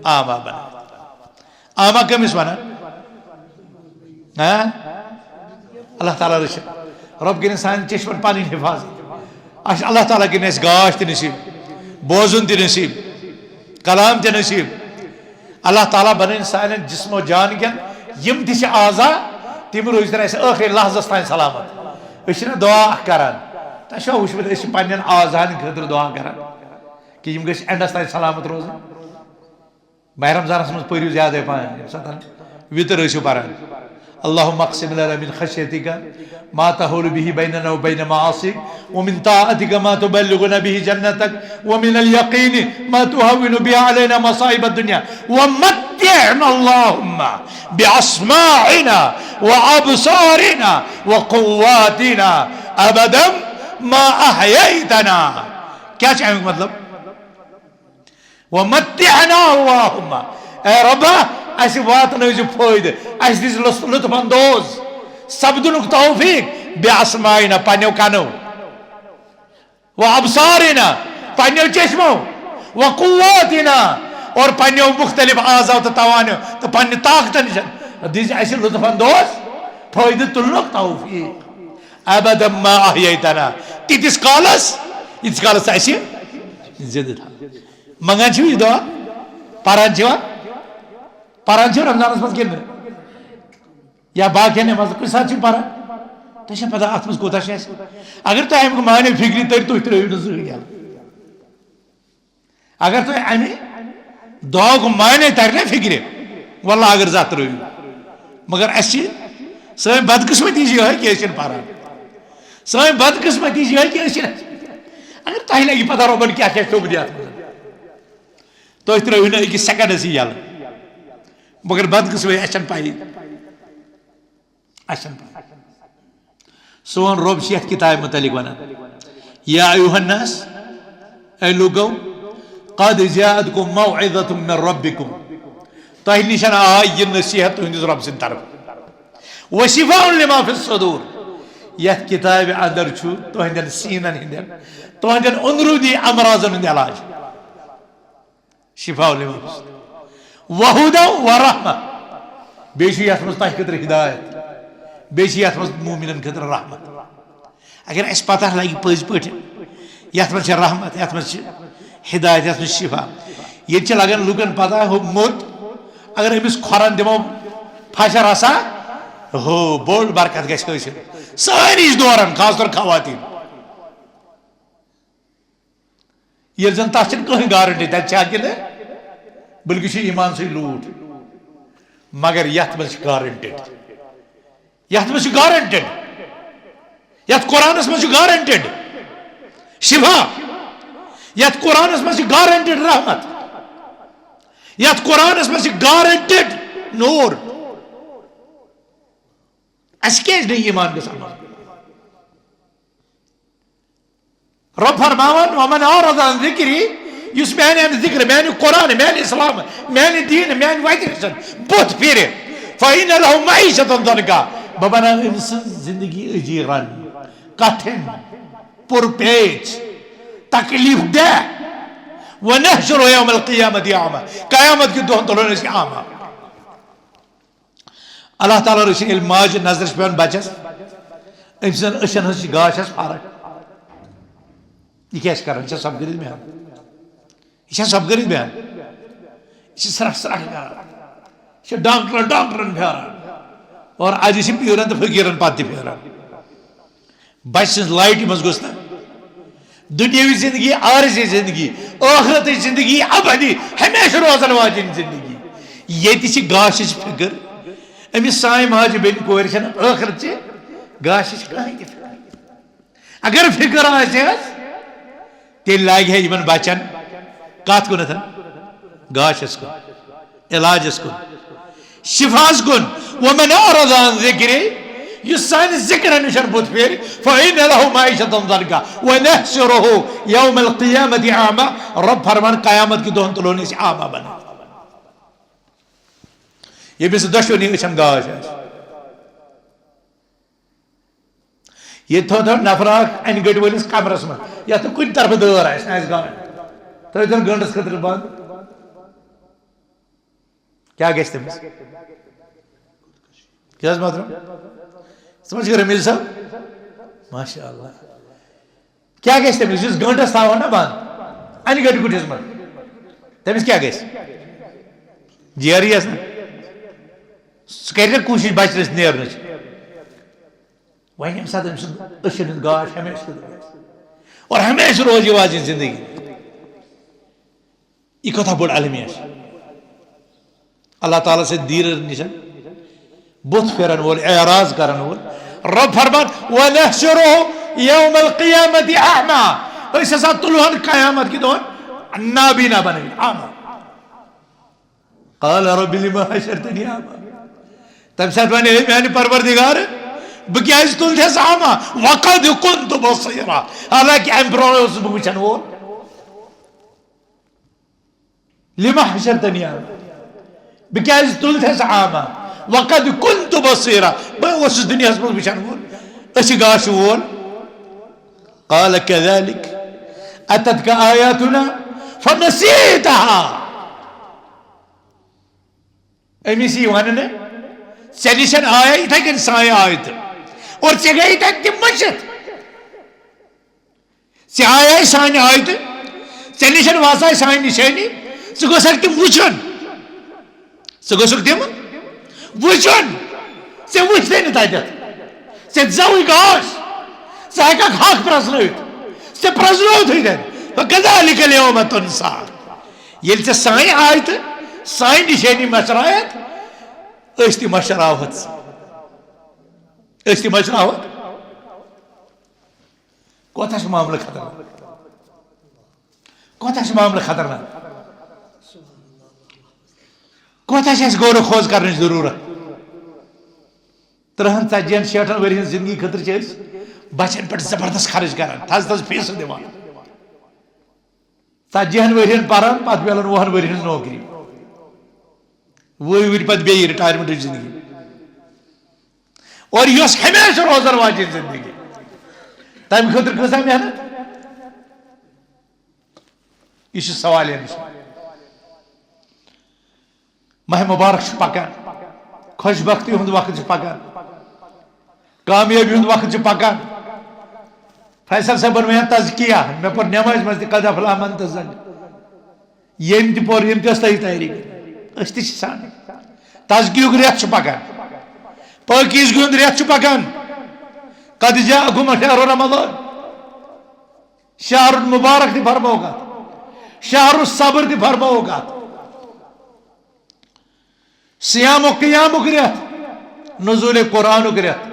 اعمیٰ بنٲوِتھ۔ اعمیٰ کٔمِس ونان؟ ہاں؟ اللہ تعالیٰ رٔچھِنۍ۔ رۄب کٔرِنۍ سانٮ۪ن چشمن پنٕنۍ حفاظت۔ اَسہِ اللہ تعالیٰ کٔرِنۍ اَسہِ گاش تہِ نصیب، بوزُن تہِ نصیب، کلام تہِ نصیب۔ اللہ تعالیٰ بنٲوِنۍ سانٮ۪ن جسم و جان کٮ۪ن یِم تہِ چھِ اعضا، تِم روٗزۍتن اَسہِ ٲخری لحظس تام سلامت۔ أسۍ چھِنہ دعا اکھ کران، تۄہہِ چھوا وٕچھمُت أسۍ چھِ پننٮ۪ن اعضاہن خٲطرٕ دعا کران کہِ یِم گٔژھۍ اینڈس تام سلامت روزٕنۍ؟ ماہ رمضانس منٛز پٔرِو زیادَے پہن، ییٚمہِ ساتہٕ وِتر ٲسِو پران۔ اللهم اقسم لنا من خشيتك ما تحول به بيننا وبين معاصيك، ومن طاعتك ما تبلغنا به جنتك، ومن اليقين ما تهون به علينا مصائب الدنيا، ومتعنا اللهم بأسماعنا وأبصارنا وقواتنا أبدا ما أحييتنا۔ کیٛاہ چھُ اَمیُک مطلب؟ ومتعنا اللهم، اے رۄبا، اَسہِ واتنٲوزِ فٲیدٕ، اَسہِ دِزِ لُطف، لطف اندوز سپدنُک توفیق، بأسماعنا، پننیو کنو، وأبصارنا، پننیو چشمو، وقواتنا، اور پننیو مختلف اعضاء تہٕ توانیو تہٕ پننہِ طاقتن نِش دِزِ اَسہِ لُطف اندوز، فٲیدٕ تُلنُک توفیق، أبدا ما أحييتنا، تیٖتِس کالس، ییٖتِس کالس اَسہِ زندٕ تھاو۔ منگان چھِو یہِ دعا؟ پران چھِوا؟ پران چھِو رمضانس منٛز کِنہٕ نہٕ؟ یا باقین منٛز کُنہِ ساتہٕ چھِو پران؟ تۄہہِ چھا پتہ اتھ منٛز کوٗتاہ چھُ اَسہِ؟ اگر تۄہہِ امیُک معنی فکرِ تٔرۍ، تُہۍ ترٲیِو نہٕ زٕہٕنۍ یَلہٕ۔ اگر تۄہہِ امہِ دعاہُک معنی ترِ نہ فکرِ، واللہ اگر زانٛہہ ترٲیِو۔ مگر اَسہِ چھِ، سٲنۍ بدقسمتی چھِ یِہوٚے کہِ أسۍ چھِنہٕ پران۔ سٲنۍ بدقسمتی چھِ یِہوٚے کہِ أسۍ چھِنہٕ، اگر تۄہہِ لگہِ پتہ رۄبن کیٛاہ کیٛاہ چھُ تھوٚومُت یتھ منٛز۔ تُہۍ ترٲیِو نہٕ أکِس سیکنڈس یہِ یَلہٕ۔ مگر بدقسمتی، اَسہِ چھَنہٕ پَیی۔ اَسہِ چھَنہٕ پَیی۔ سون رۄب چھُ یَتھ کِتابہِ مُتعلِق وَنان، یا ایُہا الناس، اے لوٗکو، قد جاءتکم موعظۃ من ربکم، تۄہہِ نِش آے یہِ نصیحت تُہٕنٛدِس رۄب سٕنٛدِ طرفہٕ۔ وشفاء لما فی الصدور، یَتھ کِتابہِ اندر چھُ تُہٕنٛدٮ۪ن سیٖنَن ہٕنٛدٮ۪ن، تُہٕنٛدٮ۪ن اندروٗنی امراضن ہُنٛد علاج۔ شفاء لما فی الصدور۔ وہدی و رحمہ۔ بیٚیہِ چھُ یَتھ منٛز تۄہہِ خٲطرٕ ہدایت۔ بیٚیہِ چھِ یَتھ منٛز مومنن خٲطرٕ رحمت۔ اگر اَسہِ پتہ لگہِ پٔزۍ پٲٹھۍ، یَتھ منٛز چھِ رحمت، یَتھ منٛز چھِ ہدایت، یَتھ منٛز چھِ شفا۔ ییٚتہِ چھِ لگان لُکن پتہ، ہُہ موٚت، اگر أمِس کھۄرن دِمو پھش رسا، ہُہ بوٚڑ برکت گژھِ حٲصِل۔ سٲری چھِ دوران، خاص طور خواتین۔ ییٚلہِ زن تتھ چھنہٕ کٕہٕنۍ گارنٹی، تتہِ چھا کِنہٕ؟ بلکہِ چھُ ایمان سۭتۍ لوٗٹھ۔ مگر یتھ منٛز چھِ گارنٹیڈ، یتھ منٛز چھِ گارنٹیڈ، یتھ قرآنس منٛز چھُ گارنٹیڈ شفا، یتھ قرآنس منٛز چھِ گارنٹیڈ رحمت، یتھ قرآنس منٛز چھِ گارنٹیڈ نور۔ اسہِ کیازِ نہٕ ایمان گژھان منٛز؟ رۄب فرماوان، "ومن اعرض عن ذکری"، یُس میانہِ امہِ ذکر، میانہِ قرآن، میانہِ اسلام، میانہِ دین، میانہِ وتہِ نِش بُتھ پھِرِ، "فإن له معیشة ضنکا"، بہٕ بناوٕ أمۍ سٕنٛز زندگی اجیرن، کٹھن، پُرپیچ، تکلیف دہ، "ونحشره یوم القیامة اعمی"، قیامت کہِ دۄہن تُلون أسۍ اعمی۔ اللہ تعالیٰ رٔچھِنۍ، ییٚلہِ ماجہِ نظرِ چھِ پٮ۪وان بچس، أمۍ سٕنٛدٮ۪ن أچھن ہٕنٛز چھِ گاشس فرق۔ یہِ کیٛاہ چھِ کران؟ یہِ چھا سۄبہٕ کٔرِتھ بیٚہان؟ یہِ چھا سۄبہٕ کٔرِتھ بیٚہان؟ یہِ چھِ سرٛکھ سرٛکھ کران۔ یہِ چھِ ڈاکٹرن ڈاکٹرن پھیران۔ اور اَجہِ چھِ پیٖرن تہٕ فقیٖرن پتہٕ تہِ پھیران۔ بچہٕ سٕنٛز لایٹہِ منٛز گوٚژھ نہٕ دُنیاوی زندگی، عارضی زندگی، ٲخرتٕچ زندگی، ابدی، ہمیشہٕ روزن واجیٚنۍ زندگی۔ ییٚتہِ چھِ گاشِچ فکر۔ أمِس سانہِ ماجہِ بیٚنہِ کورِ چھَنہٕ ٲخرتچہِ گاشِچ کٕہٕنۍ تہِ فکر۔ اگر فکر آسہِ ہس، تیٚلہِ لاگہِ ہے یِمن بچن کتھ کُنتھ؟ گاشس کُن، علاجس کُن، شفاہس کُن۔ "ومن اعرض عن ذکری"، یُس سانہِ ذکرن نِش بُتھ پھیرِ، "فإن له معیشة ضنکا ونحشره یوم القیامة اعمی"، رۄب فرمان، قیامت کہِ دۄہن تُلون أسۍ اعمی بنٲوِتھ۔ ییٚمِس دۄشوٕنی أچھن گاش آسہِ۔ ییٚتہِ تھوٚو، تھوٚو نفر اکھ انہِ گٔٹۍ وٲلِس کمرس منٛز، یتھ نہٕ کُنہِ طرفہٕ دٲر آسہِ، نہ آسہِ گاش۔ أتھۍ گٲنٛٹس خٲطرٕ بنٛد۔ کیٛاہ گژھِ تٔمِس؟ کیٛاہ حظ محترم؟ سمجھ گئے رمیز صاحب؟ ماشاء اللہ۔ کیٛاہ گژھِ تٔمِس، یُس گٲنٛٹس تھاوہون نا بنٛد، انہِ گٔٹہِ گُٹِس منٛز؟ تٔمِس کیٛاہ گژھِ؟ جیرٕے یَس نا۔ سُہ کرِ نا کوٗشِش بچنٕچ، نیرنٕچ۔ وۄنۍ ییٚمہِ ساتہٕ أمۍ سُنٛد أچھن ہُنٛد گاش ہمیشہٕ خٲطرٕ گژھِ، اور ہمیشہٕ روزِ یہِ واجہِ زندگی۔ یہِ کۭژاہ بٔڑ المیہ چھِ۔ اللہ تعالیٰ سٕنٛدِ دیٖنہٕ نِش بُتھ پھیرن وول، اعراض کرن وول۔ رب فرمان، "ونحشره یوم القیامة اعمی"۔ أسۍ ہسا تُلہون قیامت کہِ دۄہ نابینا بنٲوِتھ، اعمی۔ قال رب لم حشرتنی اعمی۔ تمہِ ساتہٕ وَنہِ، "ہے میانہِ پروردگار، بہٕ کیازِ تُلتھس اعمی؟ وقد کنت بصیرا، حالانکہ امہِ برونٛہہ اوسُس بہٕ وٕچھن وول۔" لم حشرتنی اعمی، بہٕ کیازِ تُلتھس اعمی؟ وقد کنت بصیرا، بہٕ اوسُس دُنیاہس منٛز وٕچھن وول، أچھِ گاشہِ وول۔ قال كذلك أتتك آياتنا فنسيتها۔ أمِس یی وننہٕ، "ژےٚ نِش آیے یِتھے کٔنۍ سانہِ آیتہٕ، اور ژےٚ گٔیے تتہِ تِم مٔشِتھ۔ ژےٚ آیے سانہِ آیتہٕ، ژےٚ نِش واتہٕ سانہِ نِشٲنی، ژٕ گوٚژھکھ تِم وٕچھُن۔" ژٕ گوٚژھکھ تِم وٕچھُن۔ ژےٚ وٕچھتھٕے نہٕ تَتٮ۪تھ۔ ژےٚ زوٕے گاش۔ ژٕ ہٮ۪کَکھ حق پرٛزنٲوِتھ۔ ژےٚ پرٛزنووتھٕے نہٕ۔ فَكَذَلِكَ الْيَوْمَ تُنْسَى۔ ییٚلہِ ژےٚ سانہِ آیتہٕ، سانہِ نِشٲنی مٔشرایَتھ، أسۍ تہِ مٔشراوہَتھ۔ أسۍ تہِ مٔشراوہَتھ۔ کوتاہ چھُ معاملہٕ خطرناک؟ کوتاہ چھُ معاملہٕ خطرناک؟ کوتاہ چھِ اَسہِ غور و خوض کرنٕچ ضروٗرت؟ ترٕٛہَن، ژتجی ہَن، شیٹھَن ؤرۍ ہٕنٛز زندگی خٲطرٕ چھِ أسۍ بچن پٮ۪ٹھ زبردست خرٕچ کران، تھز تھز فیٖسہٕ دِوان۔ ژتجی ہَن ؤرۍ ہَن پران، پتہٕ میلان وُہَن ؤرۍ ہٕنٛز نوکری۔ وُہہِ ؤرۍ پتہٕ بیٚیہِ رِٹایرمنٹٕچ زندگی۔ اور یۄس ہمیشہٕ روزن واجیٚنۍ زندگی، تَمہِ خٲطرٕ کۭژاہ محنت؟ یہِ چھُ سوالے نِش۔ ماہ مبارک چھُ پکان، خۄش بختی ہُنٛد وقت چھُ پکان، کامیٲبی ہُنٛد وقت چھُ پکان۔ فیصل صٲبن وَنہِ تزکیہ، مےٚ پوٚر نٮ۪مازِ منٛز تہِ قد افلح من تزکیہ۔ ییٚمۍ تہِ پوٚر، ییٚمۍ تہِ ٲس تٔہی تیٲری کٔرمٕژ۔ أسۍ تہِ چھِ سان۔ تزکیُک رٮ۪تھ چھُ پکان۔ پٲکیٖزگی ہُنٛد رٮ۪تھ چھُ پکان۔ قد جاءکم شہر رمضان۔ شہر المبارک تہِ فرمووُکھ اتھ۔ شہر الصبر تہِ فرمووُکھ اتھ۔ صیام و قیامُک رٮ۪تھ۔ نزول قرآنُک رٮ۪تھ۔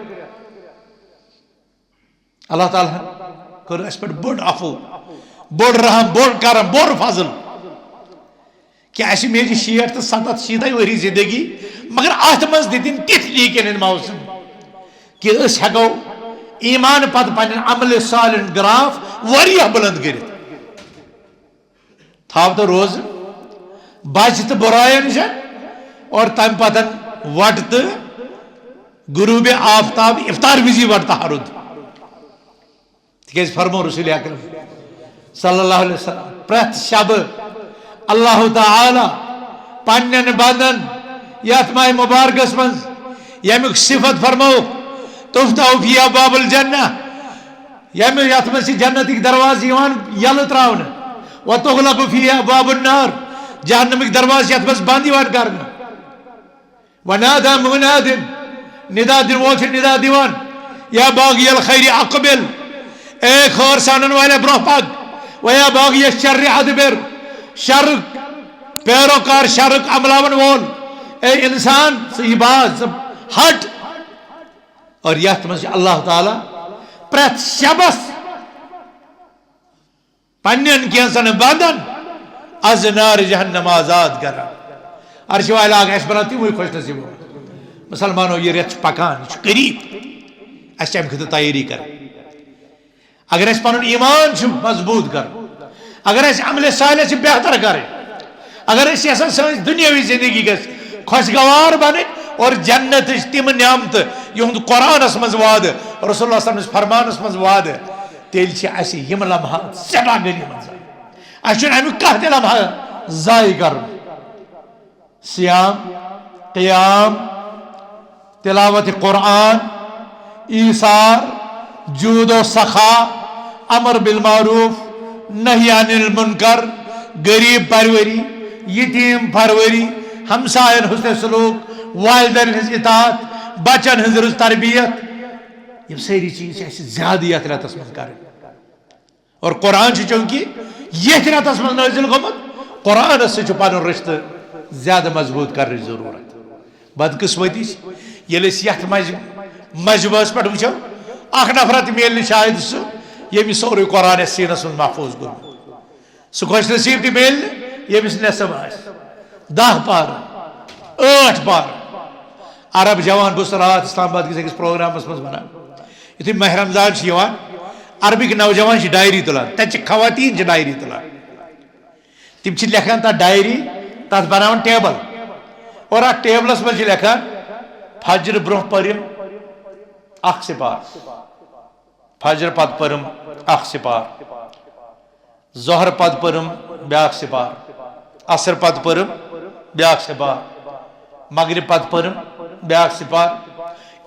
اللہ تعالیٰ ہن کٔر اَسہِ پٮ۪ٹھ بٔڑ عفو، بوٚڑ رحم، بوٚڑ کرم، بوٚڑ فضل، کہِ اَسہِ میجہِ شیٹھ تہٕ ستتھ، شیٖتھے ؤری زندگی، مگر اَتھ منٛز دِتِن تِتھۍ نیکن ہٕنٛدۍ موسم کہِ أسۍ ہٮ۪کو ایمان پتہٕ پننٮ۪ن عملِ صالحن گراف واریاہ بلند کٔرِتھ۔ تھاو تہٕ روزٕ، بچ تہٕ بُرایَن نِش، اور تَمہِ پتہٕ وَٹ تہٕ غروب آفتاب، افطار وِزِ وَٹ تہجد۔ تِکیٛازِ فرموو رسول اکرم صلی اللہ علیہ وسلم، پرٛٮ۪تھ شبہٕ اللہ تعالیٰ پننٮ۪ن بندن یتھ ماہ مبارکس منٛز، ییٚمیُک صفت فرموو، "تفتح فیہا ابواب الجنہ"، ییٚمہِ، یتھ منٛز چھِ جنتٕکۍ دروازٕ یِوان یلہٕ تراونہٕ، "وتغلق فیہا ابواب النار"، جہنمٕکۍ دروازٕ چھِ یتھ منٛز بند یِوان کرنہٕ۔ "ونادی منادٍ"، ندا دِنہٕ وول چھُ ندا دِوان، "یا باغی الخیر اقبل"، اے خٲر ژھانڈن والے برونٛہہ پک، "ویا باغی الشر ادبر"، شرُک پیروکار، شرُک عملاون وول، اے انسان، ژٕ یہِ باز، ژٕ ہٹ۔ اور یتھ منٛز چھُ اللہ تعالیٰ پرٛٮ۪تھ شبس پننٮ۪ن کینٛژن بندن از نار جہنم آزاد کران۔ عرشہِ والہِ لاگہِ اَسہِ بناو تِموٕے خۄش نصیٖبو۔ مسلمانو، یہِ رٮ۪تھ چھُ پکان، یہِ چھُ قریب۔ اَسہِ چھِ اَمہِ خٲطرٕ تیٲری کرٕنۍ۔ اگر اَسہِ پنُن ایمان چھُ مضبوٗط کرُن، اگر اَسہِ عملِ صالح چھِ بہتر کرٕنۍ، اگر أسۍ یژھان سٲنۍ دُنیاوی زندگی گژھِ خۄشگوار بنٕنۍ اور جنتٕچ تِم نعمتہٕ، یِہُنٛد قرآنس منٛز وعدٕ، رسول اللہ صلی اللہ علیہ وسلم سٕنٛدِس فرمانس منٛز وعدٕ، تیٚلہِ چھِ اَسہِ یِم لمحات سٮ۪ٹھاہ غنیٖمت سان۔ اسہِ چھُنہٕ امیُک کانٛہہ تہِ لمحہ ضایع کرُن۔ صیام، قیام، تلاوت قرآن، ایثار، جود و سخا، امر بالمعروف، نہی عن المنکر، غریب پروری، یتیم پروری، ہمساین حسن سلوک، والدین ہنز اطاعت، بچن ہنز رٕژ تربیت۔ یم سٲری چیٖز چھِ اسہِ زیادٕ یتھ رٮ۪تس منٛز کرٕنۍ۔ اور قرآن چھُ چونکہ یتھ رٮ۪تس منٛز نٲزِل گوٚمُت، قرآنس سۭتۍ چھُ پنُن رشتہٕ زیادٕ مضبوط کرنٕچ ضروٗرت۔ بدقسمتی چھِ، ییٚلہِ أسۍ یتھ مج-، مجمعس پٮ۪ٹھ وٕچھو، اکھ نفرا تہِ میلہِ نہٕ شاید سُہ، ییٚمِس سورُے قرآن آسہِ سیٖنس منٛز محفوظ گوٚمُت۔ سُہ خۄش نصیب تہِ میلہِ نہٕ، ییٚمِس نٮ۪صٕف آسہِ۔ دَہ پارٕ، ٲٹھ پارٕ۔ عرب جوان، بہٕ اوسُس راتھ اسلام آباد کِس أکِس پروگرامس منٛز ونان، یُتھُے ماہ رمضان چھُ یِوان، عربٕکۍ نوجوان چھِ ڈائری تُلان، تتہِ چھِ خواتین چھِ ڈائری تُلان۔ تِم چھِ لیکھان تتھ ڈائری، تتھ بناوان ٹیبل، اور اتھ ٹیبلس منٛز چھِ لیکھان، فجر برونٛہہ پٔرِم اکھ سپار، فجر پتہٕ پٔرِم اکھ سپار، ظہر پتہٕ پٔرِم بیاکھ سپار، عصر پتہٕ پٔرِم بیاکھ سپار، مغرب پتہٕ پٔرِم بیاکھ سپار،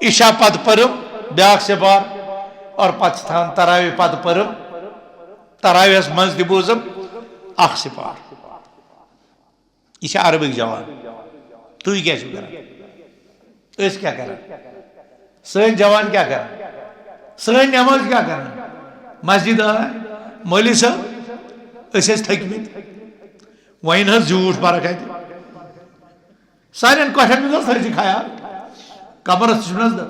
عشاء پتہٕ پٔرِم بیاکھ سپار، اور پتہٕ چھِ تھاوان تراویح پتہٕ پٔرِم، تراویحس منٛز تہِ بوٗزُم اکھ سپار۔ یہِ چھِ عربٕکۍ جوان۔ تُہۍ کیٛاہ چھِو کران؟ أسۍ کیٛاہ کران؟ سٲنۍ جوان کیٛاہ کران؟ سٲنۍ نٮ۪ماز کیٛاہ کران؟ مسجد آے، مولوی صٲب، أسۍ ٲسۍ تھٔکمٕتۍ۔ وۄنۍ حظ زیوٗٹھ فرق اَتہِ۔ سانٮ۪ن کۄٹھٮ۪ن منٛز حظ تھٲیزِ خیال۔ کمرس تہِ چھُنہٕ حظ دَ-،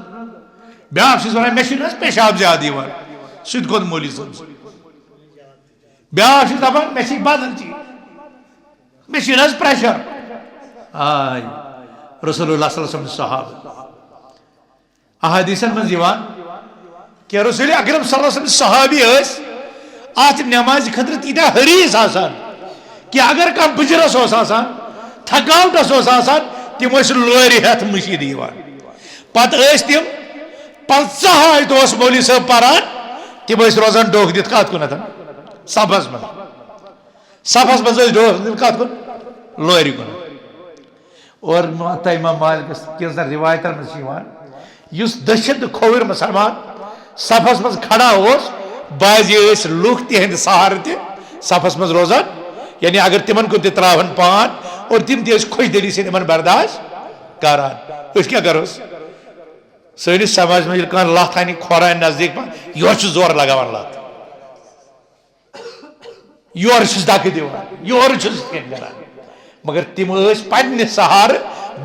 بیٛاکھ چھُس وَنان، مےٚ چھُنہٕ حظ پیشاب زیادٕ یِوان۔ سُہ تہِ گوٚو مولوی صٲبَس۔ بیٛاکھ چھُ دَپان، مےٚ چھِ بدل چیٖز۔ مےٚ چھِ نہ حظ پریشر۔ آے رسول اللہ صلی اللہ علیہ وسلم صحابہ۔ احادیثن منٛز یِوان کہ رسول اکرم صلی اللہ علیہ وسلم صحابی ٲسۍ اتھ نمازِ خٲطرٕ تیٖتیٛاہ حریص آسان کہ اگر کانٛہہ بُجرس اوس آسان، تھکاوٹس اوس آسان، تِم ٲسۍ لورِ ہٮ۪تھ مٔشیٖد یِوان۔ پتہٕ ٲسۍ تِم پنٛژاہ آیتہٕ اوس مولوی صٲب پران، تِم ٲسۍ روزان ڈوکھ دِتھ کتھ کُنتھ؟ صفس منٛز۔ صفس منٛز ٲسۍ ڈوٹھ دِنۍ کتھ کُن؟ لورِ کُن۔ اور مو-، تہٕ امام مالکس کینٛژن روایتن منٛز چھِ یِوان، یُس دٔچھِنۍ تہٕ کھووُر مسلمان صفس منٛز کھڑا اوس، بعضی ٲسۍ لُکھ تِہنٛدِ سہارٕ تہِ صفس منٛز روزان، یعنی اگر تِمن کُن تہِ تراوہن پان اور تِم تہِ ٲسۍ خۄش دلی سۭتۍ یِمن برداشت کران۔ أسۍ کیٛاہ کرو؟ سٲنِس سماجس منٛز ییٚلہِ کانٛہہ لتھ انہِ کھۄر انہِ نزدیٖک پہن، یورٕ چھُ زورٕ لگاوان لتھ۔ یورٕ چھُس دَکہٕ دِوان، یورٕ چھُس یِتھ کٔنۍ کران۔ مگر تِم ٲسۍ پننہِ سہارٕ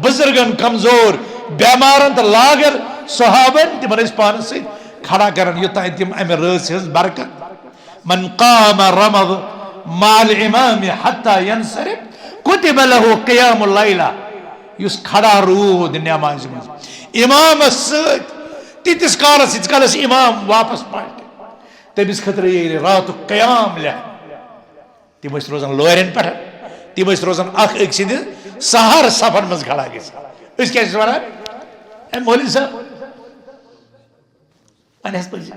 بُزرگن، کمزور، بٮ۪مارن تہٕ لاگر صحابن، تِمن ٲسۍ پانس سۭتۍ کھڑا کران، یوٚتام تِم امہِ رٲژ ہٕنٛز برکت۔ من قام رمض مع الامام حتى ينصرف كتب له قيام الليلة۔ یُس کھڑا روٗد نمازِ منٛز امامس سۭتۍ، تیٖتِس کالس، ییٖتِس کالس امام واپس پرِ۔ تٔمِس خٲطرٕ ییٚلہِ راتُک قیام لیکھنہٕ، تِم ٲسۍ روزان لورٮ۪ن پٮ۪ٹھ، تِم ٲسۍ روزان اکھ أکۍ سٕنٛدِ سہارٕ صفن منٛز کھڑا گٔژھِتھ۔ أسۍ کیٛاہ چھِ وَنان؟ اے مولوی صٲب، وۄنۍ حظ پٔرۍ زِ۔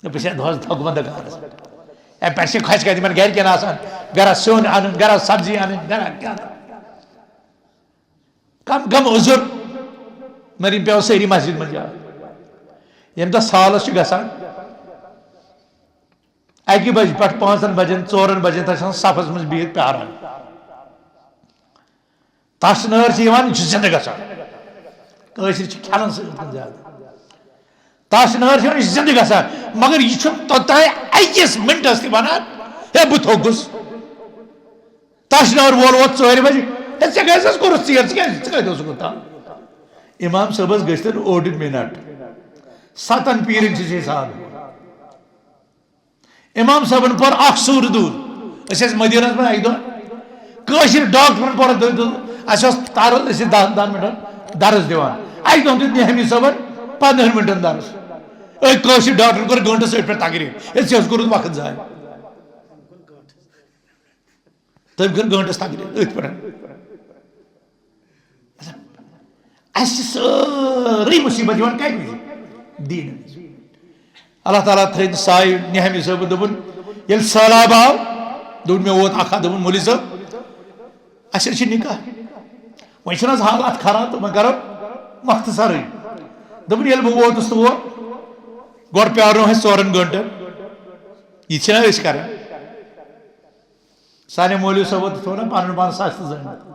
نہ، بہٕ چھُس دۄہس دۄگمہٕ دُکانس پٮ۪ٹھ۔ اے، پٮ۪ٹھٕ چھِ خۄش کَتھ یِمن گرِکٮ۪ن آسان، گرا سیُن اَنُن، گرا سبزی اَنٕنۍ، گرا کیٛاہ اَنُن۔ کم کم عذر، مگر یِم پیٚوان سٲری مسجد منٛز یاد۔ ییٚمہِ دۄہ سالس چھُ گژھان، اَکہِ بجہِ پٮ۪ٹھ پانٛژن بجن، ژورن بجن تام چھِ آسان صفس منٛز بِہِتھ پیاران۔ تَس نٲر چھِ یِوان، یہِ چھُ زِندٕ گژھان۔ کٲشِرۍ چھِ کھٮ۪نَن سۭتۍ کُن زیادٕ۔ تَس نٲر چھِ یِوان، یہِ چھُ زِندٕ گژھان۔ مگر یہِ چھُنہٕ توٚتام أکِس مِنٹَس تہِ وَنان، "ہے، بہٕ تھوٚکُس۔" تَس نٲر وول ووت ژورِ بَجہِ، "ہے، ژےٚ کیٛازِ حظ کوٚرُتھ ژیر؟ ژٕ کیٛازِ، ژٕ کَتہِ اوسُکھ اوٚتام؟" اِمام صٲبَس گٔژھتَن اوٚڑ مِنَٹ۔ سَتَن پیٖرِن چھِ أسۍ حساب۔ امام صٲبن پوٚر اکھ سورٕ دوٗر۔ أسۍ ٲسۍ مدیٖنس منٛز اکہِ دۄہ، کٲشِر ڈاکٹرن پوٚر دوٗر۔ اَسہِ اوس ترُن، أسۍ ٲسۍ دَہن، دَہن مِنٹن درس دِوان۔ اکہِ دۄہ دیُت نہمی صٲبن پنٛدہن مِنٹن درس۔ أکۍ کٲشِر ڈاکٹرن کوٚر گٲنٹس أتھۍ پٮ۪ٹھ تقریٖر۔ أسۍ ٲسۍ کوٚرمُت وقت ضایع۔ تٔمۍ کٔر گٲنٹس تقریٖر أتھۍ پٮ۪ٹھ۔ اَسہِ چھِ سٲرٕے مُصیٖبت یِوان کَمہِ وِزِ؟ دیٖنہٕ وِزِ۔ اللہ تعالیٰ تھٲوِن سایہِ نہمی صٲبُن۔ دوٚپُن، ییٚلہِ سہلاب آو، دوٚپُن، مےٚ ووت اکھ ہتھ، دوٚپُن، مولوی صٲب، اَسہِ حظ چھِ نکاح۔ وۄنۍ چھِنہٕ حظ حالات خراب تہٕ وۄنۍ کرو مختصرٕے۔ دوٚپُن، ییٚلہِ بہٕ ووتُس تور، گۄڈٕ پیارو أسۍ ژورن گٲنٛٹن۔ یہِ چھِنہ أسۍ کران؟ سانہِ مولوی صٲبو تہِ تھوٚو نہ پنُن پان سستہٕ زٲنِتھ۔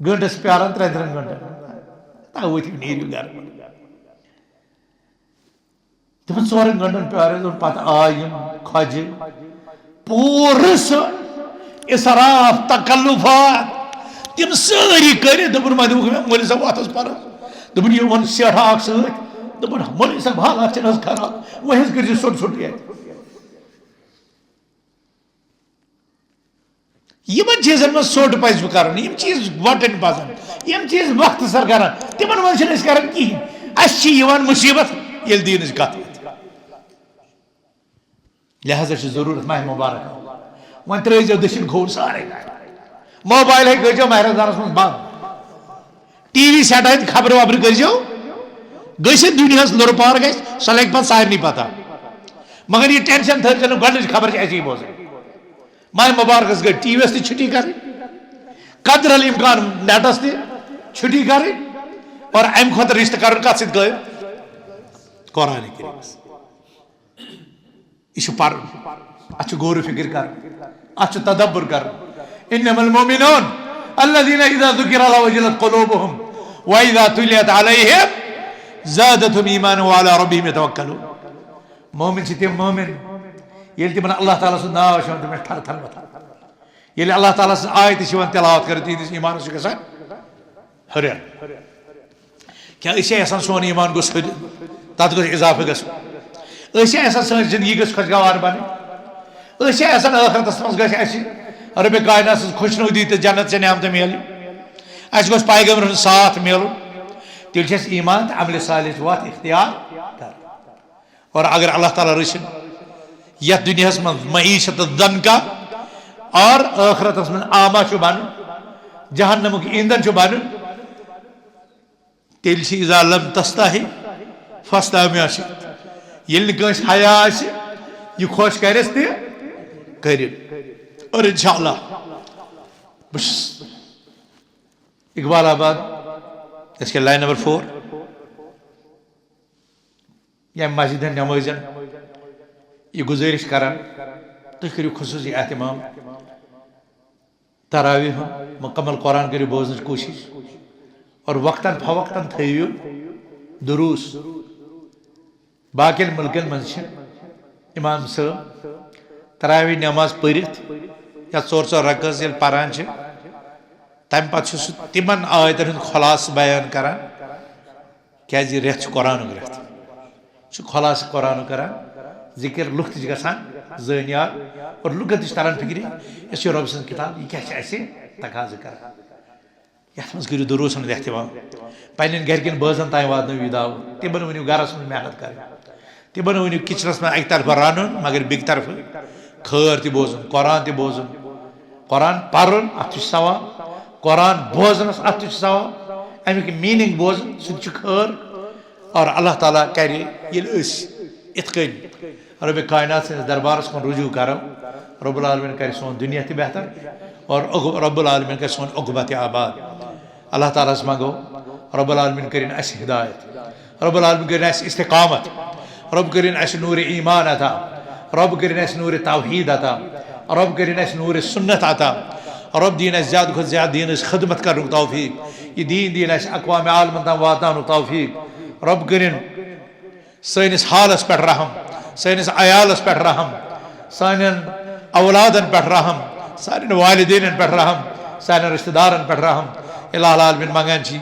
گٲنٛٹس پیاران ترٛٮ۪ن ترٛٮ۪ن گٲنٛٹن۔ تہٕ ؤتھِو نیٖرِو گرٕ۔ تِمن ژورن گٲنٛٹن پیارے، دوٚپُن، پتہٕ آے یِم کھۄجہِ، پوٗرٕ سُہ اسراف، تکلفات، تِم سٲری کٔرِتھ۔ دوٚپُن، وۄنۍ دوٚپُکھ مےٚ، مولوی صٲب، وۄتھ حظ پرو۔ دوٚپُن، یہِ اوٚن سیٹھاہ اکھ سۭتۍ۔ دوٚپُن، مولوی صٲب، حالات چھِنہٕ حظ خراب، وۄنۍ حظ کٔرۍزِ سوٚٹ سوٚٹٕے اَتہِ۔ یِمن چیٖزن منٛز ژوٚٹ پزِ کرُن، یِم چیٖز وٹٕنۍ پزن، یِم چیٖز مختصر کرن، تِمن منٛز چھِنہٕ أسۍ کران کِہینۍ۔ اَسہِ چھِ یِوان مُصیبت، ییٚلہِ دیٖنٕچ کتھ وۄتھِ۔ لہذا چھِ ضروٗرت ماہِ مبارک۔ وۄنۍ ترٲیزیو دٔچھِنۍ کھووُر سارے۔ موبایل ہے کٔرۍزیو ماہِ رمضانس منٛز بنٛد۔ ٹی وی سیٹ ہٕنٛدۍ خبرٕ وبرٕ کٔرۍزیو۔ گٔژھِتھ دُنیاہس لُرٕ پار گژھِ، سۄ لگہِ پتہٕ سارنٕے پتہ۔ مگر یہِ ٹینشن تھٲیزیو نہٕ گۄڈٕنِچ خبر چھِ اَسی بوزٕنۍ۔ ماہِ مبارکس گٔے ٹی وی یس تہِ چھُٹی کرٕنۍ، قدر الامکان نیٹس تہِ چھُٹی کرٕنۍ، اور امہِ کھۄتہٕ رشتہٕ کرُن کتھ سۭتۍ گٔے؟ قرآن کریمس۔ یہِ چھُ پرُن، اتھ چھُ غور و فکر کرُن، اتھ چھُ تدبر کرُن۔ انما المؤمنون الذين اذا ذكر الله وجلت قلوبهم واذا تليت عليهم زادتهم ايمانا وعلى ربهم يتوكلون۔ مومن چھِ تِم مومن، ییٚلہِ تِمن اللہ تعالیٰ سُنٛد ناو چھُ یِوان، تِمن چھِ تھر تھر وۄتھان۔ ییٚلہِ اللہ تعالیٰ سٕنٛز آیتہٕ چھِ یِوان تلاوت کرنہٕ، تِہنٛدِس ایٖمانس چھُ گژھان ہُرٮ۪ر۔ کیٛاہ أسۍ چھا یژھان سون ایٖمان گوٚژھ ہُرِ-، تتھ گوٚژھ اضافہٕ گژھُن؟ أسۍ چھا یژھان سٲنۍ زندگی گٔژھ خۄشگوار بنٕنۍ؟ أسۍ چھا یژھان ٲخرتس منٛز گژھِ اسہِ رۄبِ کائنات سٕنٛز خۄشنودی تہٕ جنت چہِ نعمتہٕ میلٕنۍ؟ اسہِ گوٚژھ پیغمبرن ہُنٛد ساتھ میلُن۔ تیٚلہِ چھُ اسہِ ایٖمان تہٕ عملِ صالح وۄتھ اختیار کرٕنۍ۔ اور اگر اللہ تعالیٰ رٔچھِن، یتھ دُنیاہس منٛز معیشت ضنکا اور ٲخرتس منٛز اعمیٰ چھُ بنُن، جہنمُک ایندھن چھُ بنُن، تیٚلہِ چھِ اذا لم تستحی فاصنع ما شئت۔ ییٚلہِ نہٕ کٲنٛسہِ حیا آسہِ، یہِ خۄش کرٮ۪س تہِ کٔرِن۔ اور انشاءاللہ بہٕ چھُس اقبال آباد، اس کے لائن نمبر فور۔ یا مسجد ہٕنٛدۍ نمٲزن یہِ گُزٲرِش کران، تُہۍ کٔرِو خصوٗصی اہتمام، تراویح ہُنٛد مکمل قرآن کٔرِو بوزنٕچ کوٗشِش، اور وقتاً فوقتاً تھٲوِو دروس۔ باقین مُلکن منٛز چھِ امام صٲب تراویح نماز پٔرِتھ یا ژور ژور رکعت ییٚلہِ پران چھِ، تمہِ پتہٕ چھُ سُہ تِمن آیتن ہُنٛد خلاصہٕ بیان کران۔ کیازِ یہِ رٮ۪تھ چھُ قرآنُک رٮ۪تھ، چھُ خلاصہٕ قرآنُک کران، ذِکِر، لُکھ تہِ چھِ گژھان زٲنیار اور لُکن تہِ چھِ تران فِکرِ، أسۍ چھِ رۄب سٕنٛز کِتاب، یہِ کیٛاہ چھِ اَسہِ تقاضہٕ کران۔ یَتھ منٛز کٔرِو دروسن ہُنٛد اہتمام، پننٮ۪ن گرِکٮ۪ن بٲژن تام واتنٲوِو یہِ دعوت، تِمن ؤنِو گرس منٛز محنت کرٕنۍ۔ تِمن ؤنِو کچنس منٛز اکہِ طرفہٕ رنُن مگر بیٚکہِ طرفہٕ خٲر تہِ بوزُن، قرآن تہِ بوزُن، قرآن پرُن اتھ تہِ چھُ ثواب، قرآن بوزنس اتھ تہِ چھُ ثواب، امیُک meaning بوزُن سُہ تہِ چھُ خٲر۔ اور اللہ تعالیٰ کرِ ییٚلہِ أسۍ اِتھ کٔنۍ رۄبِ کائنات سٕنٛدِس دربارس کُن رجوع کرو، رب العالمین کرِ سون دُنیا تہِ بہتر اور عقب-، رب العالمین کرِ سون عقبہ تہِ آباد۔ اللہ تعالیٰ ہس منٛگو، رب العالمین کٔرِن اسہِ ہدایت، رب العالمین کٔرِن اسہِ استقامت، رب کٔرِن اسہِ نورِ ایمان عطا، رب کٔرِن اسہِ نورِ توحید عطا، رب کٔرِن اسہِ نورِ سنت عطا، رب دِیِن اسہِ زیادٕ کھۄتہٕ زیادٕ دیٖنٕچ خدمت کرنُک توفیق، یہِ دیٖن دِیِن اسہِ اقوام عالمن تام واتناونُک توفیق، رب کٔرِن سٲنِس حالس پٮ۪ٹھ رحم، سٲنِس عیالس پٮ۪ٹھ رحم، سانٮ۪ن اولادن پٮ۪ٹھ رحم، سانٮ۪ن والدینن پٮ۪ٹھ رحم، سانٮ۪ن رشتہٕ دارن پٮ۪ٹھ رحم۔ الہ العالمین منٛگان چھِ،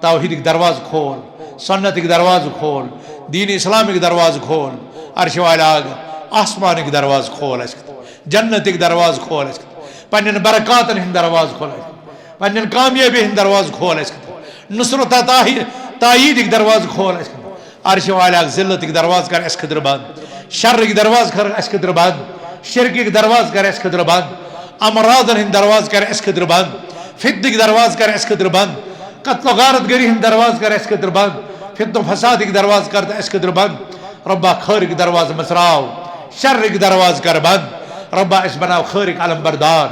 توحیدٕکۍ دروازٕ کھول، سنتٕکۍ دروازٕ کھول، دین اسلامٕکۍ دروازٕ کھول، عرشہِ والہِ آگ آسمانٕکۍ دروازٕ کھول اسہِ خٲطرٕ، جنتٕکۍ دروازٕ کھول اسہِ خٲطرٕ، پننٮ۪ن برکاتن ہٕنٛدۍ دروازٕ کھول اسہِ خٲطرٕ، پننٮ۪ن کامیٲبی ہٕنٛدۍ دروازٕ کھول اسہِ خٲطرٕ، نصرت تہٕ تاہی-، تاییدٕکۍ دروازٕ کھول اسہِ خٲطرٕ۔ عرشہِ والہِ آگ ذلتٕکۍ دروازٕ کر اسہِ خٲطرٕ بنٛد، شرٕکۍ دروازٕ کر اسہِ خٲطرٕ بنٛد، شرکٕکۍ دروازٕ کر اسہِ خٲطرٕ بنٛد، امراضن ہٕنٛدۍ دروازٕ کر اسہِ خٲطرٕ بنٛد، فتنٕکۍ دروازٕ کر اسہِ خٲطرٕ بنٛد، قتل و غارت گری ہٕنٛدۍ دروازٕ کر اسہِ خٲطرٕ بنٛد، فتنہٕ فسادٕکۍ دروازٕ کر تہٕ اسہِ خٲطرٕ بنٛد۔ رۄبا خٲرٕکۍ دروازٕ مژراو، شرٕکۍ دروازٕ کر بنٛد۔ رۄبا، اَسہِ بناو خٲرٕکۍ علم بردار۔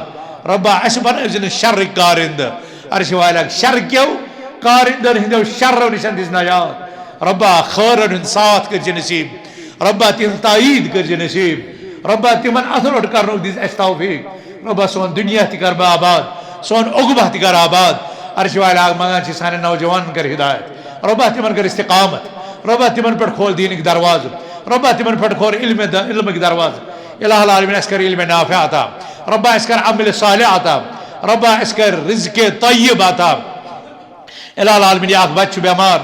رۄبا، اَسہِ بنٲوزِ نہٕ شرٕکۍ کارندٕ۔ عرشہِ والیا، شرکیو کارندن ہٕنٛدیو شرو نِش دِژ نجات۔ رۄبا، خٲرن ہُنٛد ساتھ کٔرزِ نصیب۔ رۄبا، تِہنٛز تایید کٔرزِ نصیب۔ رۄبا، تِمن اَتھٕ روٚٹ کرنُک دِژ اَسہِ توفیق۔ رۄبا، سون دُنیا تہِ کر بہٕ آباد، سون عقبہ تہِ کر آباد۔ عرشہِ والیا، منگان چھِ سانٮ۪ن نوجوانن کر ہدایت۔ رۄبا، تِمن کر استقامت۔ رۄبا، تِمن پٮ۪ٹھ کھول دیٖنٕکۍ دروازٕ۔ رۄبا، تِمن پٮ۪ٹھ کھول علمِ د-، علمٕکۍ دروازٕ۔ الہ العالمین، اَسہِ کر علمِ نافع عطا۔ رۄبا، اَسہِ کر عملِ صالح عطا۔ رۄبا، اَسہِ کر رزقِ طیب عطا۔ الہ العالمین، یہِ اکھ بچہ چھُ بیمار،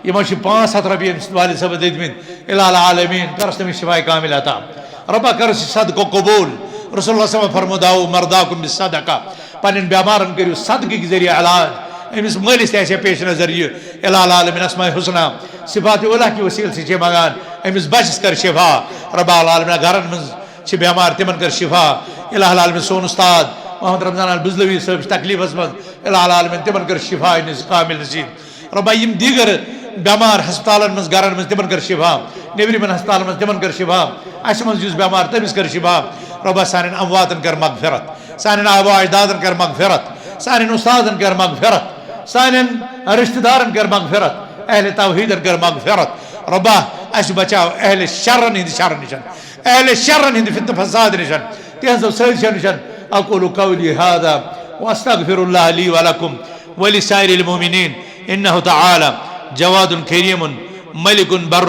یِمن چھِ پانٛژھ ہتھ رۄپیہِ أمِس والد صٲبس دِتمٕتۍ۔ الہ العالمین، کرس تٔمِس شفاء کامل عطا۔ رۄبا، کرس یہِ صدقہٕ قبول۔ رسول اللہ صلی اللہ علیہ وسلم فرموداو، مرضاکم بالصدقہ، پننٮ۪ن بیمارن کٔرِو صدقہٕ کہِ ذٔریعہٕ علاج۔ أمِس مٲلِس تہِ آسہِ ہے پیش نظر یہِ۔ الہ العالمین، اسماء حسنہ، صفات اولیٰ کہِ وسیلہٕ سۭتۍ چھِ منگان، أمِس بچس کر شفا۔ رب العالمین، گرن منٛز چھِ بیمار، تِمن کر شفا۔ الہ العالمین، سون استاد محمد رمضان البزلوی صٲب چھِ تکلیفس منٛز، الہ العالمین، تِمن کر شفا نص-، کامل نصیب۔ رۄبا، یِم دیٖگر بیمار ہسپتالن منٛز، گرن منٛز، تِمن کر شفا۔ نیبرِمن ہسپتالن منٛز، تِمن کر شفا۔ اسہِ منٛز یُس بیمار، تٔمِس کر شفا۔ رۄبا، سانٮ۪ن امواتن کر مغفرت، سانٮ۪ن آبا اجدادن کر مغفرت، سانٮ۪ن استادن کر مغفرت، سانٮ۪ن رشتہ دارن کر مغفرت، اہل توحیدن کر مغفرت۔ رۄبا، اسہِ بچاو اہل شرن ہٕنٛدِ شرٕ نِش، اہل شرن ہٕنٛدِ فتنہٕ فساد نِش، تِہنٛزو سٲزشو نِش۔ اقول قولی هذا واستغفر الله لي ولكم ولسائر المؤمنين، انه تعالى جواد كريم، ملك بر،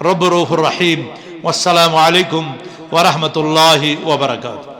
رب رؤوف رحيم۔ والسلام عليكم ورحمة الله وبركاته۔